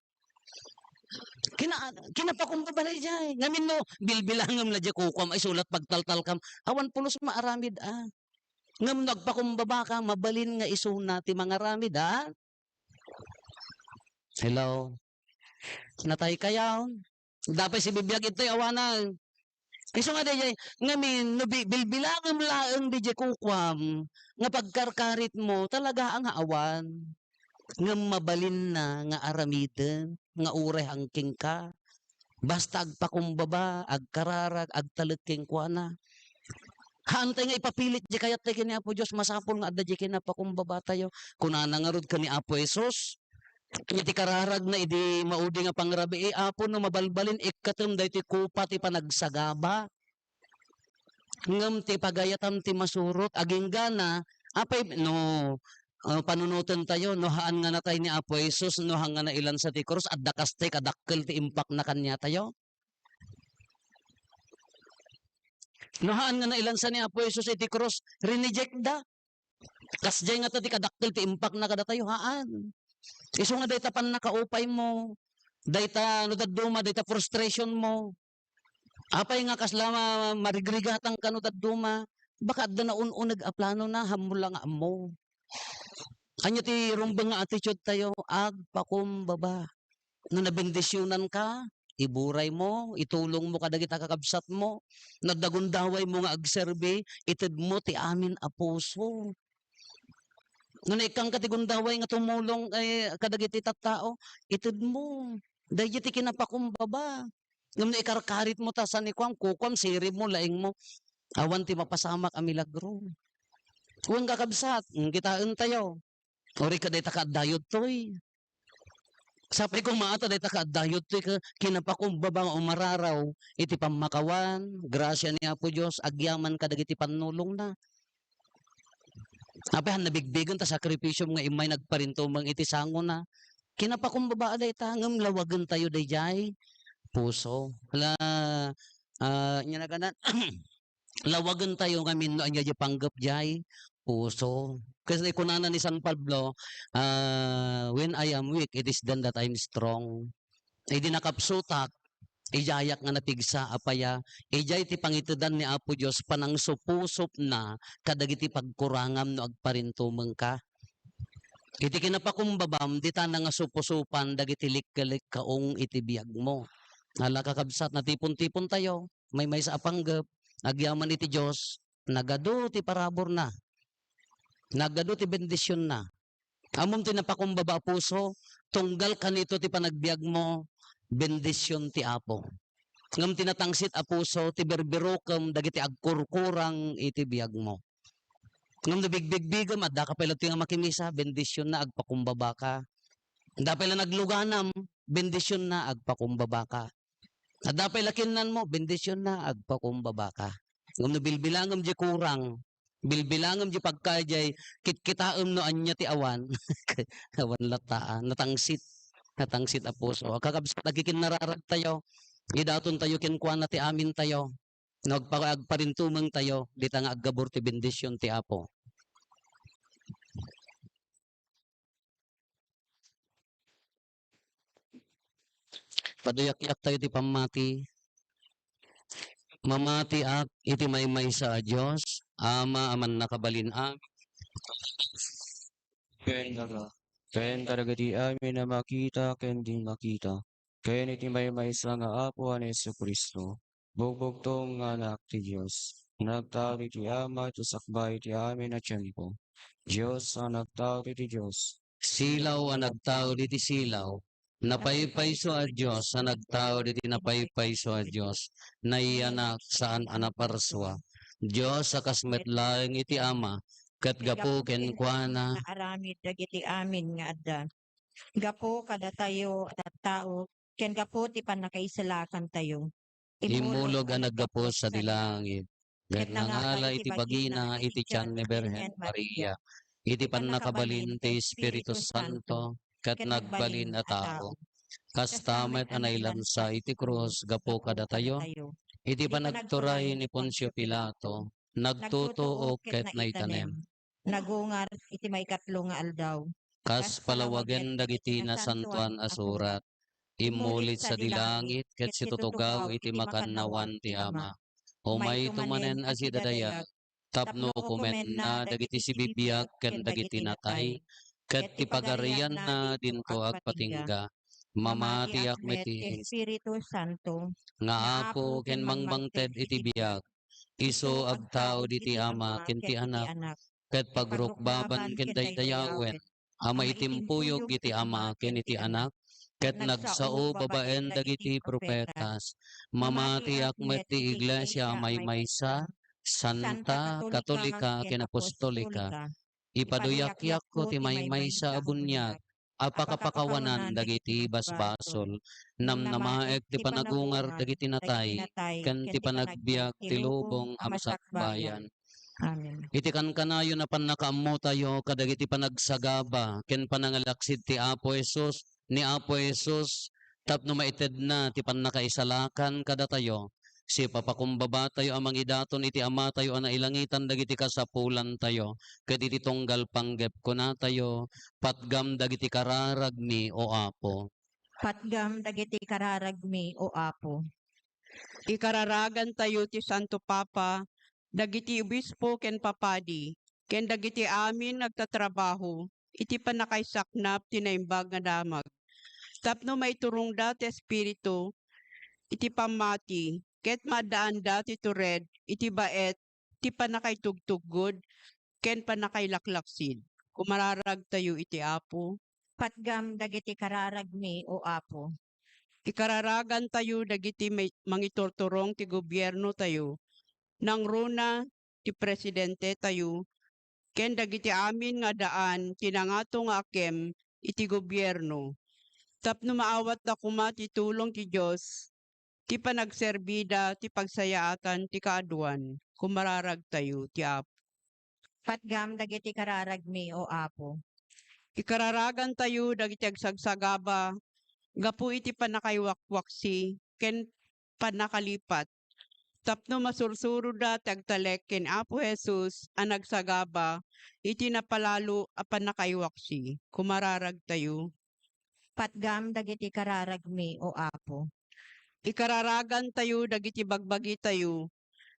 Kina-, kinapakumbaba daydiay. Ngamin no, bilbilangem la di kukuam, ay sulat pagtaltalkam. Awan pulos maaramid, ah. Ngem no agpakumbaba ka, mabalin nga isuna ti mangaramid, ah. Hello? Natay kayo? Dapay si bibiag ito'y awanan. Isu nga daydiay, ngamin, no bi-, bilbilangem laeng daydiay kukuam, nga pagkarkarit mo, talaga nga awan. Ngem mabalinna nga aramiden, nga uray hangking ka. Basta agpakumbaba, agkararag, agtalek kenkuana. Haantay nga ipapilit di kayat tayo ken ni Apo Dios, masapul nga adda di kinapakumbaba tayo. Kunana ngarud ken ni Apo Jesus, iti kararagna idi maudi nga pangrabii, "Apo, no mabalbalin, ikkatem daytoy kopa ti panagsagaba. Ngem ti pagayatam ti masurot." Agingga na, apay, no, ah, panunoten tayo, no haan nga natay ni Apo Jesus, no haan nga nailansa ti krus, adda kastay kadakkel ti impakna kaniatayo? No haan nga nailansa ni Apo Jesus iti krus, rineject da. Kasdiay ngata ti kadakkel ti impakna kadatayo, haan. Isu nga dayta pannakaupaymo, dayta no dadduma, dayta frustration mo. Apay nga kasla ma-, marigrigatang kano dadduma? Baka adda naun-uneg a plano na, hammo la nga ammo. Anya ti rumbeng nga attitude tayo? Agpakumbaba. No nabendisionan ka, iburay mo, itulong mo kadagiti kakabsat mo. No adda gundaway mo nga agserbi, ited mo ti amin a puso. No naikkan ka ti gundaway nga tumulong, eh, kadagiti tattao, ited mo. Daydi ti kinapakumbaba. Ngem no ikarkarit mo ta saan ikuam, kukuam, sirib mo, laing mo, awan ti mapasamak a milagro. Wen, kakabsat, mm, kitaen tayo. Uri ka dayta kaaddayodtoy. Sapay koma ta dayta kaaddayodtoy ka-, kinapakumbaba nga umararaw iti pammakawan, grasia ni Apo Dios, agyaman kadagiti pannulongna. Apay han nabigbigen ta sakripisio nga immay nagparintumeng iti sangona. Kinapakumbaba a dayta, ngem lawagen tayo daydiay puso. La, ah, nya naganan, lawagen tayo ngamin no ania diay panggep diay puso. Kasi kunana ni San Pablo, ah, "When I am weak, it is then that I am strong." Idi nakapsutak, idiayak nga napigsa, apay a, idiay ti pangitedan ni Apo Dios, panangsupusopna kadagiti pagkurangam no agparintumengka. Iti kinapakumbabam, dita na nga supusopan dagiti likkalikkaong iti biagmo. Ala, kakabsat, natipon-tipon tayo, maymaysa a panggep, agyaman iti Dios, nagadu ti paraburna, nagadu ti bendisionna. Ammom ti napakumbaba a puso, tunggal kanito ti panagbiagmo, bendision ti Apo. Ngem ti natangsit a puso, ti birbirukem dagiti agkurkurang iti biagmo. Ngem no bigbigbigem, adda ka pay latta nga makimisa, bendisionna, agpakumbabaka. Adda pay la nagluganam, bendisionna, agpakumbabaka. Adda pay la kinnanmo, bendisionna, agpakumbabaka. Ngem no bilbilangem diay kurang, bilbilangem diay pagkayo diay kitkitaem no ania ti awan. Awan latta, ah, natangsit. Natangsit a puso. Kakabsat, agikinnararag tayo. Idaton tayo kenkuana ti amin tayo. No agpa-, agparintumeng tayo, dita nga aggabur ti bendision ti Apo. Paduyakyak tayo ti pammati. Mamatiak iti maymaysa a Dios, Ama a mannakabalin amin. Ken daga-, ken kadagiti amin a makita ken di makita, ken iti maymaysa nga Apo a ni Jesu-Cristo, bugbugtong nga Anak ti Dios, nagtaud iti Ama iti sakbay ti amin a tiempo. Dios a nagtaud iti Dios. Silaw a nagtaud iti silaw. Napaypayso a Dios a nagtaud iti napaypayso a Dios. Naiyanak, saan a naparsua. Dios a kas met laeng iti Ama, ket gapu kenkuana. Nga aramid dagiti amin nga adda. Gapu kadatayo a tattao, ken gapu ti pannakaisalakantayo. Immulog a naggapu sadi langit, ket nangala iti bagina iti tian ni Birhen Maria, iti pannakabalin ti Espiritu Santo, ket nagbalin a tao. Kasta met a nailansa iti krus gapu kadatayo, iti panagturay ni Poncio Pilato, nagtutuok ket naitanem. Nagungar iti maikatlo nga aldaw. Kas palawagen dagiti nasantoan a surat, immulid sadi langit ket situtugaw iti makannawan ti Ama. Umayto manen a sidadayag, tapno ukomenna dagiti sibibiag ken dagiti natay, ket ti pagarianna dinto agpatingga. Mamatiak met ti Espiritu Santo nga Apo ken mangmangted iti biag. Isu agtaud iti Ama ken ti Anak, ket pagrukbaban ken daydayawen a maitimpuyog iti Ama ken iti Anak, ket nagsao babaen dagiti profetas. Mamatiak met ti Iglesia a maymaysa, santa, katolika, ken apostolika. Ipaduyakyakko ti maymaysa a buniag a pakapakawanan dagiti basbasol. Namnamaek ti panagungar dagiti natay, ken ti panagbiag ti lubong a masakbayan. Amen. Iti kankanayon a pannakaammotayo kadagiti panagsagaba ken panangalaksid ti Apo Jesus, ni Apo Jesus, tapno maitedna ti pannakaisalakan kadatayo, Sipapakumbabatayo a mangidaton iti Amatayo a nailangitan dagiti kasapulantayo, ket iti tunggal panggep kunatayo, "Patgam dagiti kararagmi, O Apo." Patgam dagiti kararagmi, O Apo. Ikararagantayo ti Santo Papa, dagiti obispo ken papadi, ken dagiti amin nga agtatrabaho iti pannakaisaknap ti Naimbag nga Damag, tapno maiturongda ti Espiritu iti pammati, ket maaddaanda ti tured iti baet ti pannakaitugtuggod ken pannakailaklaksid. Kumararagtayo iti Apo. Patgam dagiti kararagmi, O Apo. Ikararagantayo dagiti may-, mangiturturong ti gobiernotayo, nangruna ti presidentetayo, ken dagiti amin nga addaan ti nangato nga akem iti gobierno, tapno maawatda koma ti tulong ti Dios, ti panagserbida ti pagsayaatan ti kaaduan. Kumararagtayo ti Apo. Patgam dagiti kararagmi, O Apo. Ikararagantayo dagiti agsagsagaba gapu iti pannakaiwakwaksi ken pannakalipat, tapno masursuroda ti agtalek ken Apo Jesus a nagsagaba iti napalalo a pannakaiwaksi. Kumararagtayo. Patgam dagiti kararagmi, O Apo. Ikararagantayo dagiti bagbagitayo,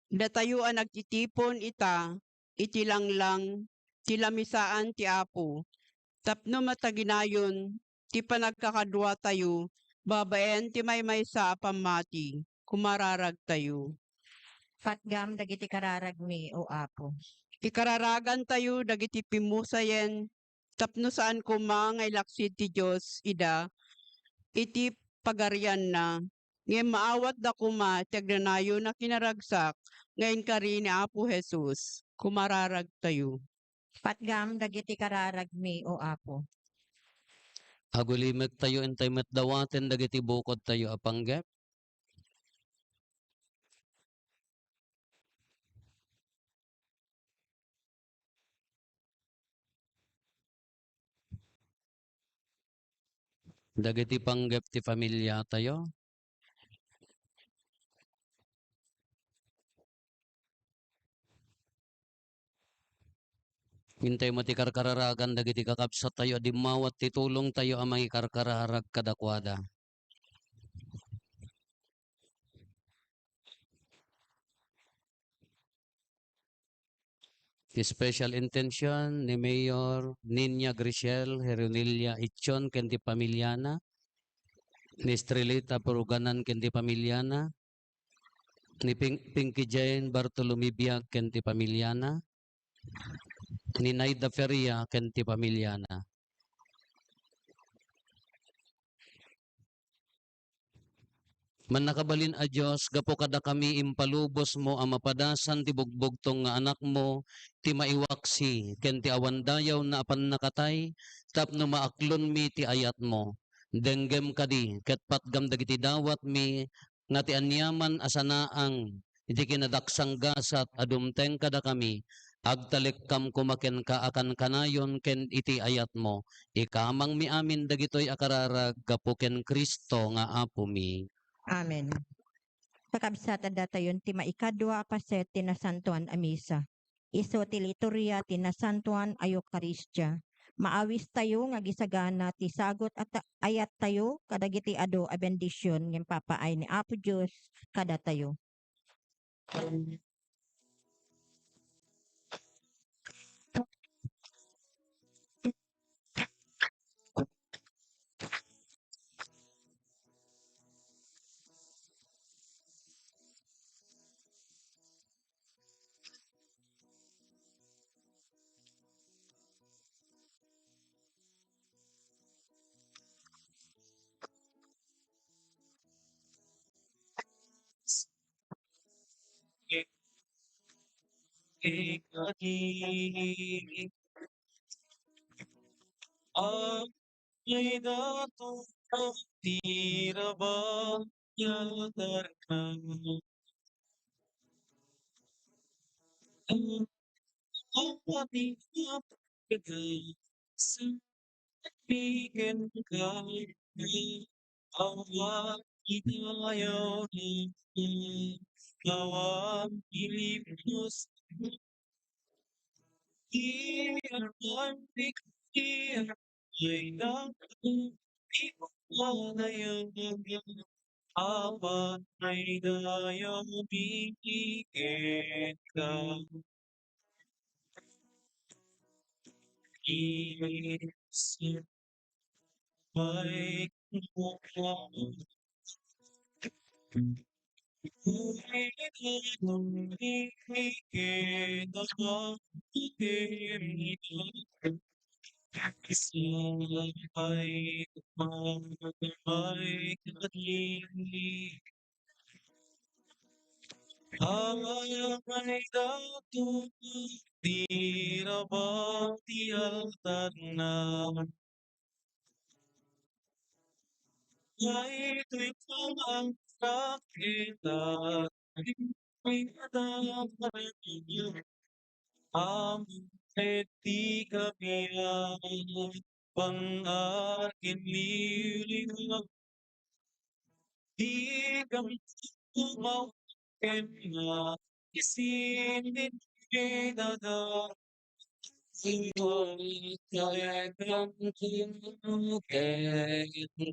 datayo a nagtitipon ita iti langlang ti lamisaan ti Apo, tapno mataginayon ti panagkakaduatayo babaen ti maymaysa a pammati. Kumararagtayo. Patgam dagiti kararagmi, O Apo. Ikararagantayo dagiti pimmusayen tapno saan koma nga ilaksid ti Dios ida iti pagarianna, ngem maawatda koma ti agnanayon a kinaragsak nga inkari ni Apo Jesus. Kumararagtayo. Patgam dagiti kararagmi, O Apo. Agulimektayo intay met dawaten dagiti bukodtayo a panggep. Dagiti panggep ti familiatayo. Intay met ti karkararagan dagiti kakabsattayo a dimmawat ti tulongtayo a mangikarkararag kadakuada. Ti special intention ni Mayor Niña Grishel Herunilia Ichon ken ti pamilyana, ni Estrelita Puruganan ken ti pamilyana, ni Ping-, Pinky Jane Bartolome Biag ken ti pamilyana, ni Naida Feria ken ti pamilyana. Mannakabalin a Dios, gapu kadakami impalubosmo a mapadasan ti bugbugtong nga Anakmo, ti maiwaksi ken ti awan dayawna a pannakatay, tapno maaklonmi ti ayatmo. Denggem kadi ket patgam dagiti dawatmi nga ti aniaman a sanaang iti kinadaksanggasat a dumteng kadakami, agtalekkam koma kenka a kankanayon ken iti ayatmo. Ikamangmi amin dagitoy a kararag gapu ken Cristo nga Apomi. Amen. Kakabsat, addatayon ti maikadua a paset ti Nasantoan a Misa. Isu ti liturgia ti Nasantoan a Eukaristia. Maawistayo nga agisagana ti sagut a ta-, ayattayo kadagiti adu a bendision nga impapaay ni Apo Dios kadatayo. Itayaw ni Awan Pilipos. Iyan ay dapat ipagpalayaw. Awan ay dayaw bigyan ka. Isip may Amay dato ti rabaw ti altarna. Daytoy pamagkakita, Amin ti kabiag, pang-akin liliwa. Di kami tumaw kenna, isin di dada. Iwan ka, iwan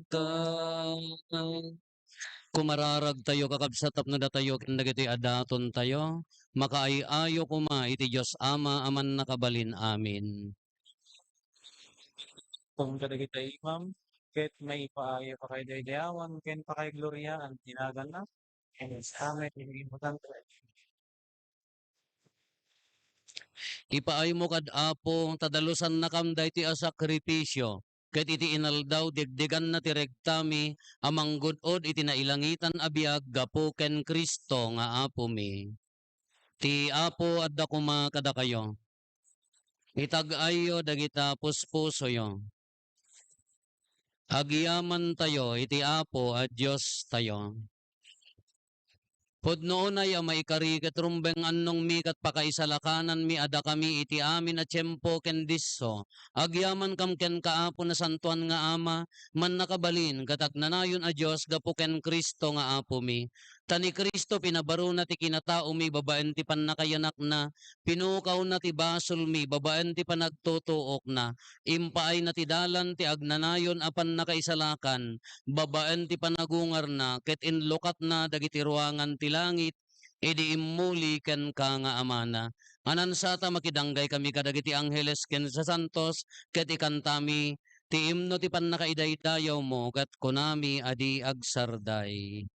ka. Kumararagtayo, kakabsat, tapno datayo ken dagitoy a datontayo, makaay-ayo koma iti Dios Ama a Mannakabalin. Amen. Ken kadagiti imam, ket maipaayo pakaydaydayawan ken pakaigloriaan ti naganna. Amen. Iti imutan. Ipaaymo kad Apo, ta dalusannakam daytoy a sakripisio, ket iti inaldaw, degdeganna ti regtami a manggud-od iti nailangitan a biag gapu ken Cristo nga Apomi. Ti Apo adda koma kadakayo. Itag-ayyo dagita puspusoyo. Agyamantayo iti Apo a Diostayo. Pudno unay a maikari ket rumbeng annongmi ket pakaisalakananmi a dakami iti amin a tiempo ken disso. Agyamankam kenka, Apo, nasantoan nga Ama, mannakabalin ket agnanayon a Dios gapu ken Cristo nga Apomi. Ta ni Cristo pinabaruna ti kinataomi babaen ti pannakayanakna, pinukawna ti basolmi babaen ti panagtutuokna, impaayna ti dalan ti agnanayon a pannakaisalakan babaen ti panagungarna, ket inlukatna dagiti ruangan ti langit idi immuli kenka nga Amana. Anansata, makidanggay kami kadagiti angheles ken sasantos, ket ikantami ti imno ti pannakaidaydayawmo, ket kunami a di agsarday.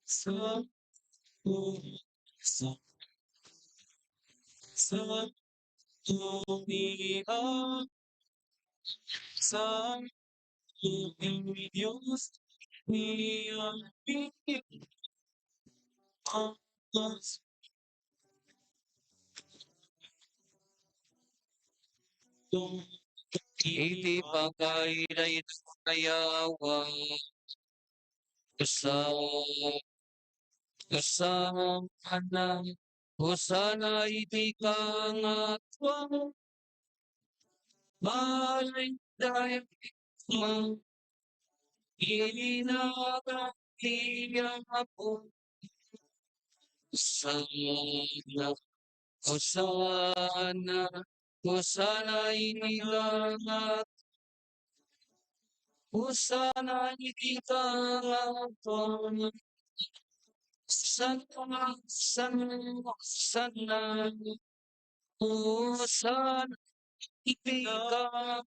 Sa, sa, sa, tumihan, sa, tumihan, Dios, niya, iti pakaidaydayawan. Hosanna, Hosanna, Hosanna iti kangatoan. Balay dayag ma, inaga ti Apo. Hosanna, Hosanna, Hosanna iti langat. Hosanna iti langat. Hosanna, Hosanna, Hosanna. Hosanna iti langat.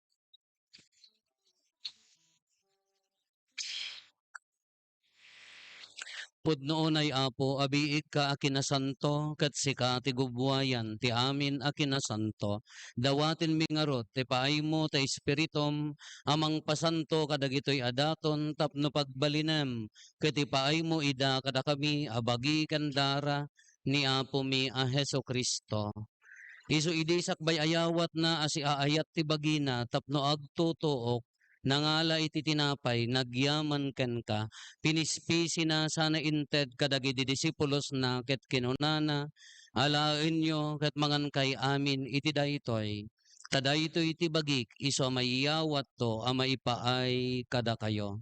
Pudno unay, Apo, a biigka a kinasanto, ket sika ti gubbuayan ti amin a kinasanto. Dawatenmi ngarud ti paaymo ti Espiritum a mangpasanto kadagitoy a daton tapno pagbalinem ket ipaaymo ida kadakami a bagi ken dara ni Apomi a Jesu-Cristo. Isu idi sakbay ayawatna a siaayat ti bagina tapno agtutuok, nangala iti tinapay, nagyaman kenka, pinispisina sana inted kadagiti disipulosna ket kinunana, Alaenyo ket mangankay amin iti daytoy, ta daytoy ti bagik isu a maiyawatto a maipaay kadakayo.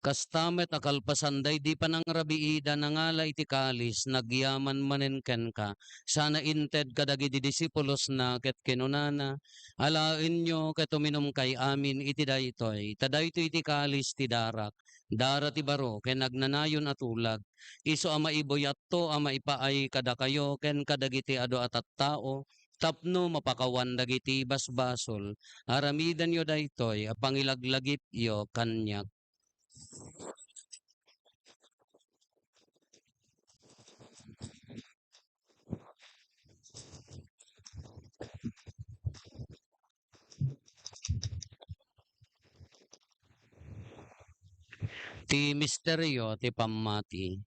Kasta met a kalpasan daydi panangrabiida, nangala iti kalis, nagyaman manen kenka, sana inted kadagiti disipulosna ket kinunana, "Alaenyo ket uminumkay amin iti daytoy, ta daytoy ti kalis ti darak, dara ti baro ken agnanayon a tulag, isu a maibuyatto a maipaay kadakayo ken kadagiti adu a tattao, tapno mapakawan dagiti basbasol. Aramidenyo daytoy a pangilaglagipyo kaniak." Ti misterio ti pammati.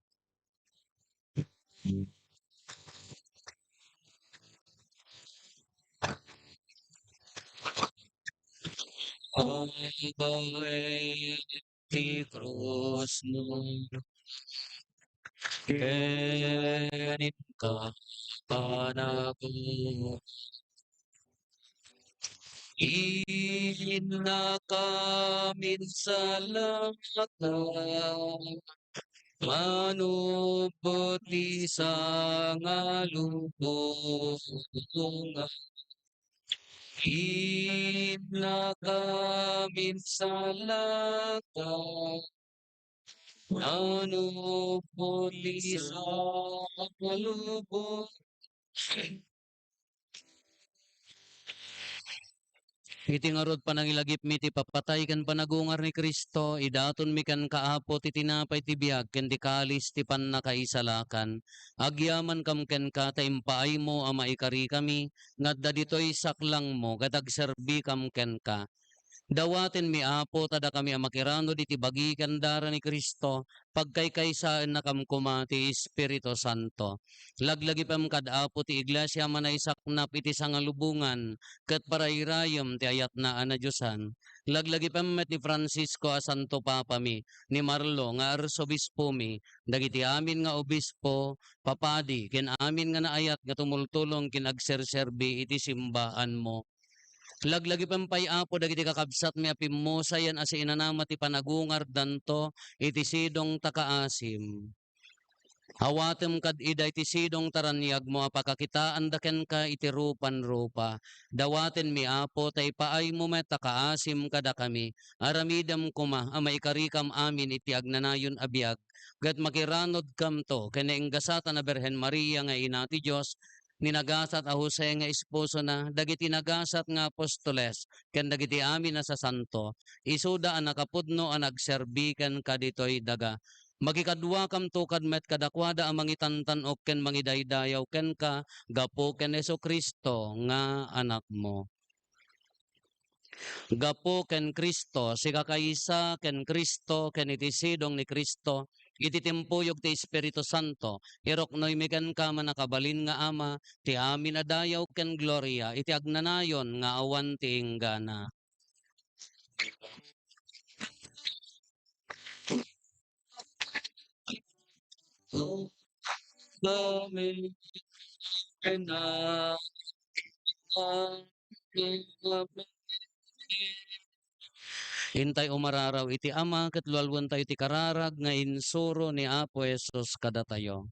Ti krusmo, ken inka panago. Innaka minsalaka, manubot ti sangalubongan. Innaka minsalaka, manubot ti sangalubongan. Iti ngarud panangilagipmi ti papatay ken panagungar ni Cristo, idatonmi kenka, Apo, ti tinapay ti biag ken ti kalis ti pannakaisalakan. Agyamankam kenka ta impaaymo a maikarikami nga adda ditoy saklangmo ket agserbikam kenka. Dawatenmi, Apo, ta dakami a makiranod iti bagi ken dara ni Cristo, pagkaykaysaennakam koma ti Espiritu Santo. Laglagipem kad Apo ti iglesia a manaisaknap iti sangalubongan ket parayrayem ti ayatna a nadiosan. Laglagipem met ni Francisco a Santo Papami, ni Marlo nga Arsobispomi, dagiti amin nga obispo, papadi, ken amin nga naayat nga tumultulong ken agserserbi iti simbaanmo. Laglagipem pay, Apo, dagiti kakabsatmi a pimmusayan a siinanama ti panagungardanto iti sidong ta kaasim. Awatem kad ida iti sidong ta raniagmo a pakakitaanda kenka iti rupan-rupa. Dawatenmi, Apo, ta ipaaymo met a kaasim kadakami. Aramidem koma a maikarikam amin iti agnanayon a biag, ket makiranodkamto ken nainggasatan a Birhen Maria nga Ina ti Dios, ni nagasat a Jose nga esposona, dagiti nagasat nga apostoles, ken dagiti amin a sasanto, isuda a nakapudno a nagserbi kenka ditoy daga. Makikaduakamto kad met kadakuada a mangitantan-ok ken mangidaydayaw kenka gapu ken Jesu-Cristo nga Anakmo. Gapu ken Cristo, sikakaysa ken Cristo, ken iti sidong ni Cristo, iti timpuyog ti Espiritu Santo, iruknoymi kenka, mannakabalin nga Ama, ti amin a dayaw ken gloria iti agnanayon nga awan ti inggana. Intay umararaw iti Ama, ket lualuentayo ti kararag nga insuro ni Apo Jesus kadatayo.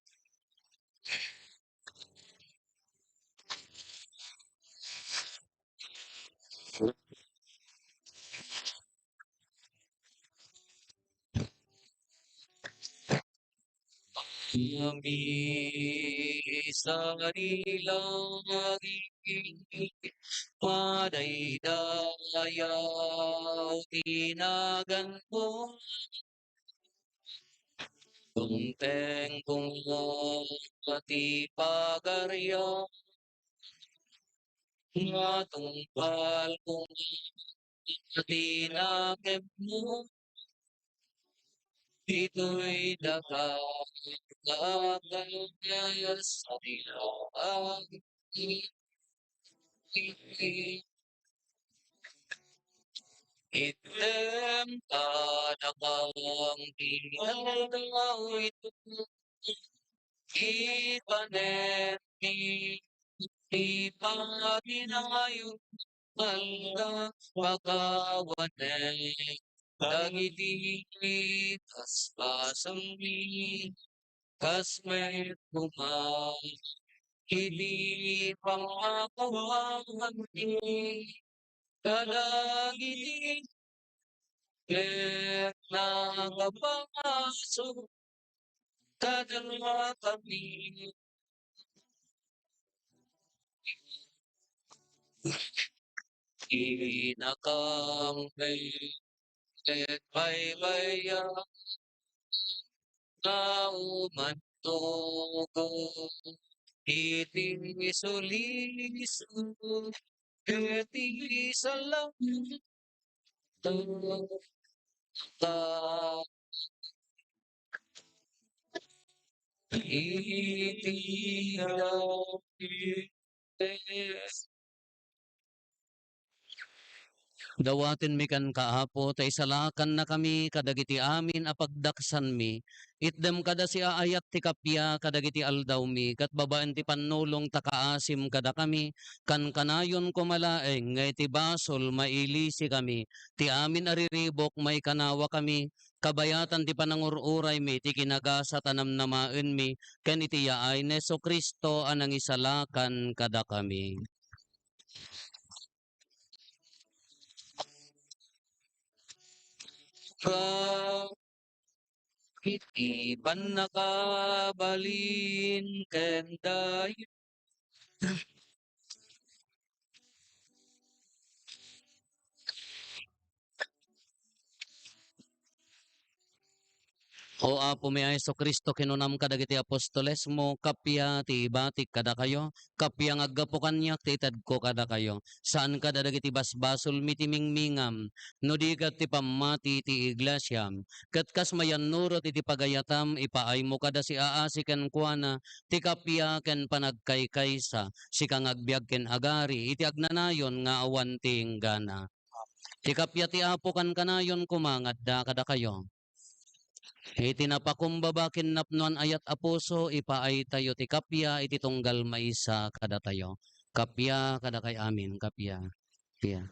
Kami sa langit, madaydayaw ti naganmo. Dumteng koma ti pagariam, matungpal koma ti nakemmo. Ditoy daga, daga, sa dilaw, Itdem kadakam ti aldaw iti ipanen mi, ti paginayo, aldaw pakawanen dagiti basbasol mi. Kas met koma iti pangakawangmi kadagiti ket nakapaso kadakami. Inakam ket baybay-am nga umantugo iti suliso ket iti salangitan. Iti dapit. Dawatenmi kenka, Apo, ta isalakannakami kadagiti amin a pagdaksanmi. Itdem kada siaayat ti kappia kadagiti aldawmi, ket babaen ti pannulong ta kaasim kadakami, kankanayon koma laeng nga iti basol mailisikami. Ti amin a riribuk maikanawakami, kabayatan ti panangur-uraymi ti kinagasat a namnamaenmi ken iti yaay ni Jesu-Cristo a nangisalakan kadakami. Ka iti pannakabalin ken dayaw. O Apomi a Jesu-Cristo, kinunam kadagiti apostolesmo, "Kappia ti ibatik kadakayo, kappia nga aggapu kaniak ti itedko kadakayo." Saan kada dagiti basbasolmi ti mingmingam, no di ket ti pammati ti iglesiam. Ket kas mayannurot iti pagayatam, ipaaymo kada siaasi kenkuana ti kappia ken panagkaykaysa, sika nga agbiag ken agari iti agnanayon nga awan ti inggana. Ti kappia ti Apo kankanayon koma nga adda kadakayo. Iti napakumbaba ken napnoan a yat a puso, ipaaytayo ti kappia iti tunggal maysa kadatayo. Kappia kadakay amin, kappia. Kappia.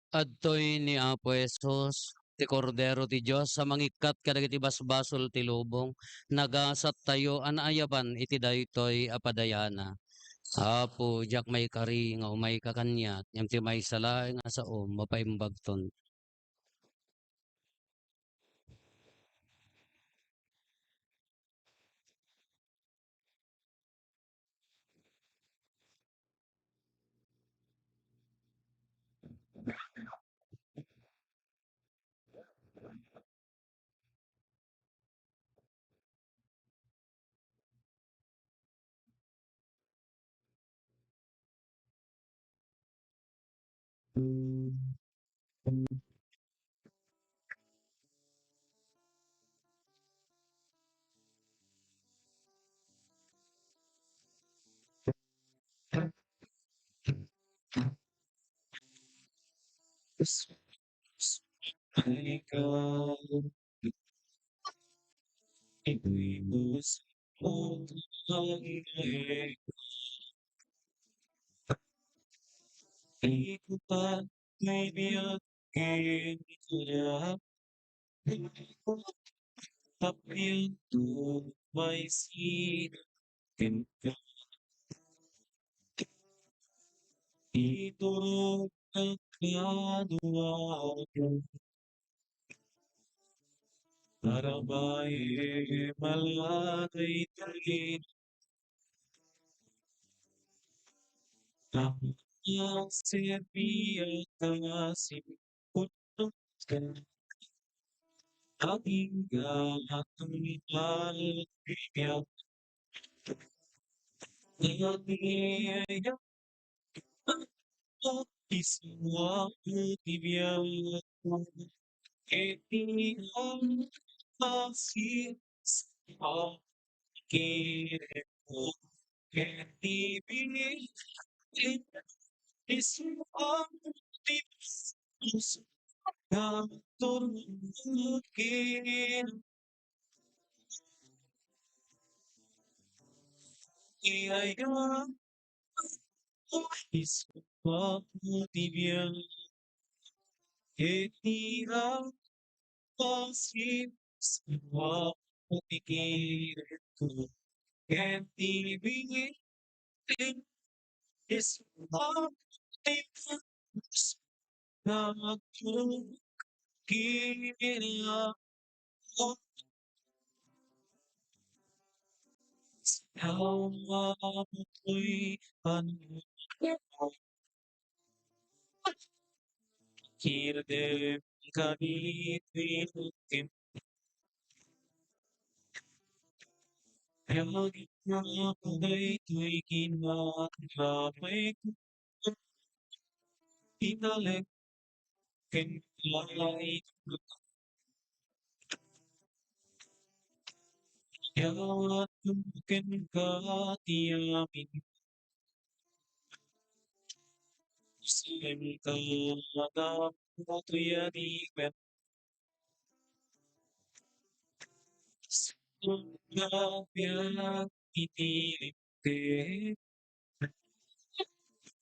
Adtoy ni Apo Jesus, ti Kordero ti Dios a mangikkat kadagiti basbasol ti lubong. Nagasattayo a naayaban iti daytoy a padayana. Apo, diak maikari nga umayka kaniak, ngem ti maysa laeng a saom, mapaimbagton. Ikutan ti biag ken kaya. Tapian to may sinakin ka. Iturog ka kadua. Para bae malagay tayo. Tapos serbi at kasi puno ka. Aging galatong palpipiyat. Aging Iswa ti biag iti ang pasi sa kireko iti biag iswa ti puso. Katurugin Iyaya, iswa ti biag, iti apasin, iswa ti kireko, iti biag, iswa ti puso. Nagtulog kina Awa mo'y ano. Kirdem kaditoy tim. Kaya gitna ko daytoy kinapay ko. Italek ken kalay. Yawat ken ka ti amin. Sen ka mata mo tuyadi ken. Sen ka pian iti lipte.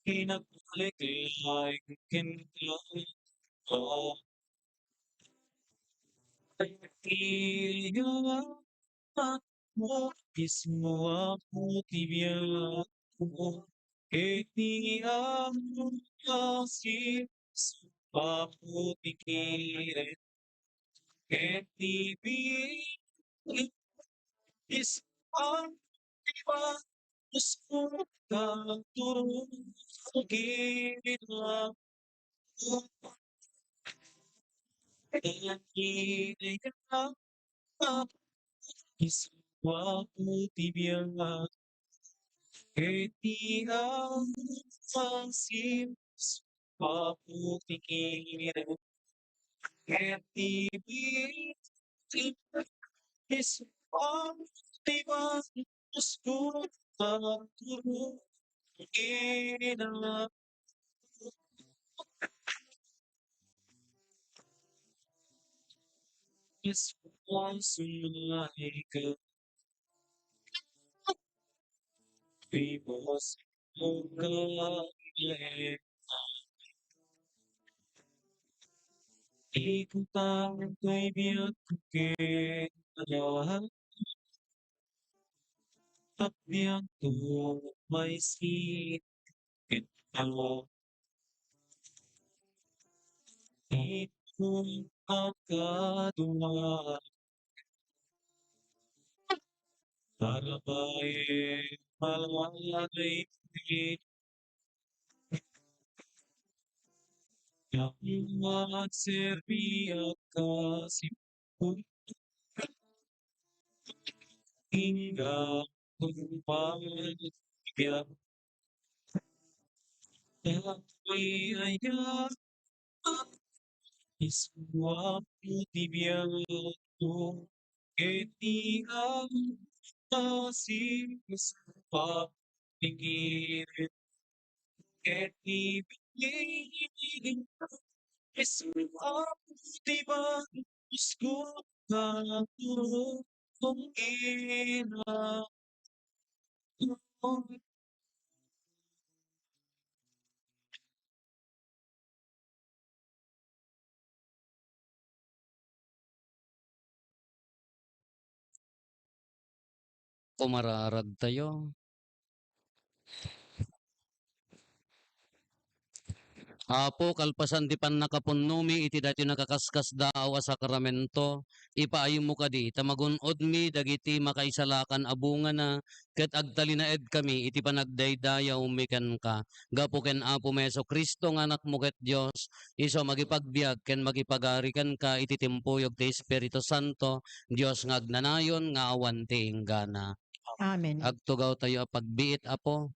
Inaglay ken ka. Iya mo mismo ako ti biag ko. Iti ang kasi sa pagputikirin. Iti biag Isang iba, isang katurugin lang. Isang iswa ti biag. Iti ang iswa ti kirek. Iti biag Isang iba, isang katurugin lang. Isang sumay ka. Vivos mungkale. Ikutan toy biag ken aya. Agbiag to may sin ken aya. Itong pagkadua. Para bae malagay ti Yawa serbi at kasi Ingga kumpara biag. Dagiti ayat, isuak ti biagko, ket ti asis, papigir, ket ti biagko, isuak ti bagusko, katulong ina. Kumararagtayo. Apo, kalpasan ti pannakapunnomi iti daytoy nakakaskasdaaw a sakramento, ipaaymo kadi ta magun-odmi dagiti makaisalakan a bungana, ket agtalinaedkami iti panagdaydayawmi kenka. Gapu ken Apomi Jesu-Cristo nga Anakmo ket Dios, isu a mangipagbiag ken mangipagari kenka iti timpuyog ti Espiritu Santo, Dios nga agnanayon nga awan ti inggana. Amen. Agtugawtayo a pagbiit, Apo.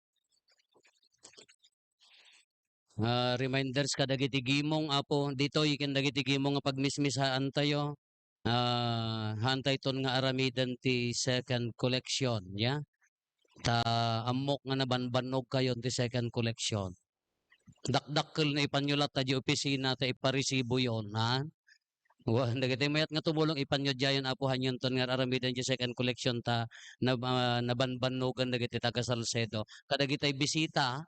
Ah, reminders kadagiti gimong, Apo, ditoy ken dagiti gimong nga pagmismisaantayo. Ah, haantayton nga aramiden ti second collection, ya. Ta ammok nga nabanbannogkayon ti second collection. Dakdakkel no ipanyo latta di opisina ta iparesiboyon, ha? Wen, dagiti mayat nga tumulong, ipanyo diayen, Apo, hanionton nga ar-aramiden ti second collection ta nab-, ah, nabanbannogan dagiti taga Salcedo. Kadagitay bisita,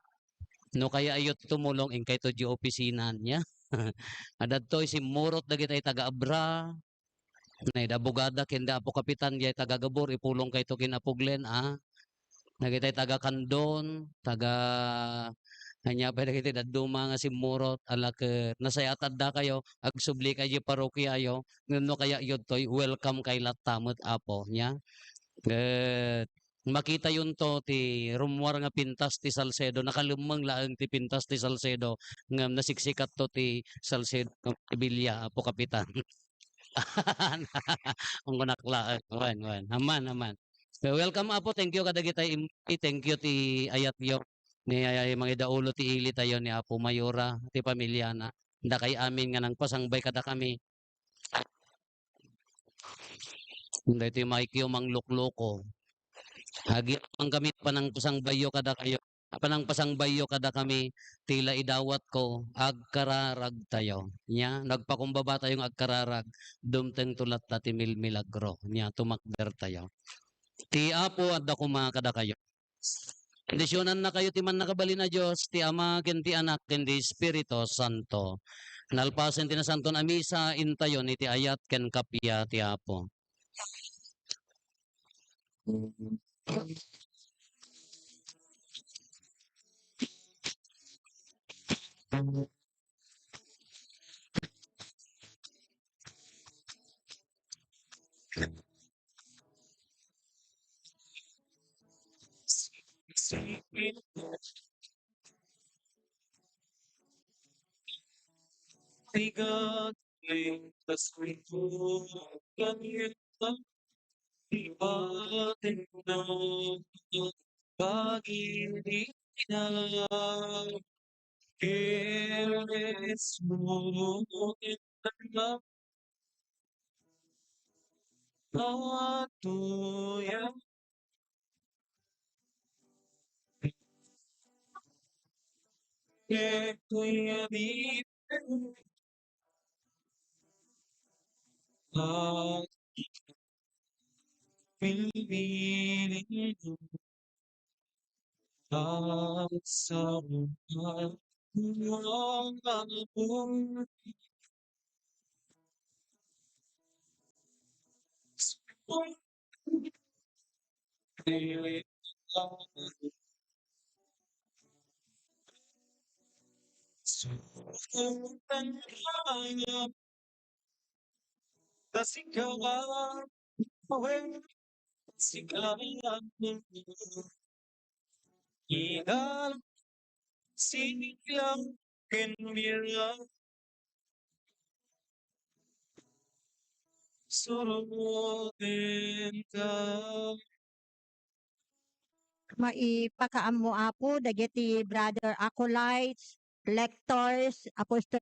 no kayatyo tumulong, inkayto di opisina, ya. Adda ditoy simmurot dagitay taga Abra, nay da abogada ken da Apo Kapitan, diay taga Gabor, ipulongkayto ken Apo Glenn, a. Dagitay taga Candon, taga, ania pay dagiti dadduma nga simmurot, ala ket nasayaat addakayo, agsubli kay di parokiayo, ngem no kayatyo ditoy, welcome kay latta met, Apo, nia. Ket makitayonto ti rummuar nga pintas ti Salcedo, nakalemmeng laeng ti pintas ti Salcedo, ngem nasiksikato ti Salcedo, Revilla, Apo Kapitan. Ang kunak laeng. Wen, wen. Aman, aman. So, welcome, Apo. Thank you kadagitay im-, thank you ti ayatyo. Ni, ay, ay, mangidaulo ti ilitayo ni Apo Mayora, ti pamiliana. Dakay amin nga nangpasangbay kadakami. Daytoy Mike yo manglukloko. Agyamankami panangpasangbayyo kadakayo. Panangpasangbayyo kadakami, ti la idawatko, agkararagtayo. Nia, nagpakumbabatayo nga agkararag, dumtengto latta ti milmilagro. Nia, tumakdertayo. Ti Apo adda koma kadakayo. Bendisionannakayo ti Mannakabalin a Dios, ti Ama, ken ti Anak, ken ti Espiritu Santo. Nalpasen ti Nasanton a Misa, intayon iti ayat ken kappia ti Apo. maipakaammo, Apo, dagiti brother acolytes, lectors, apostol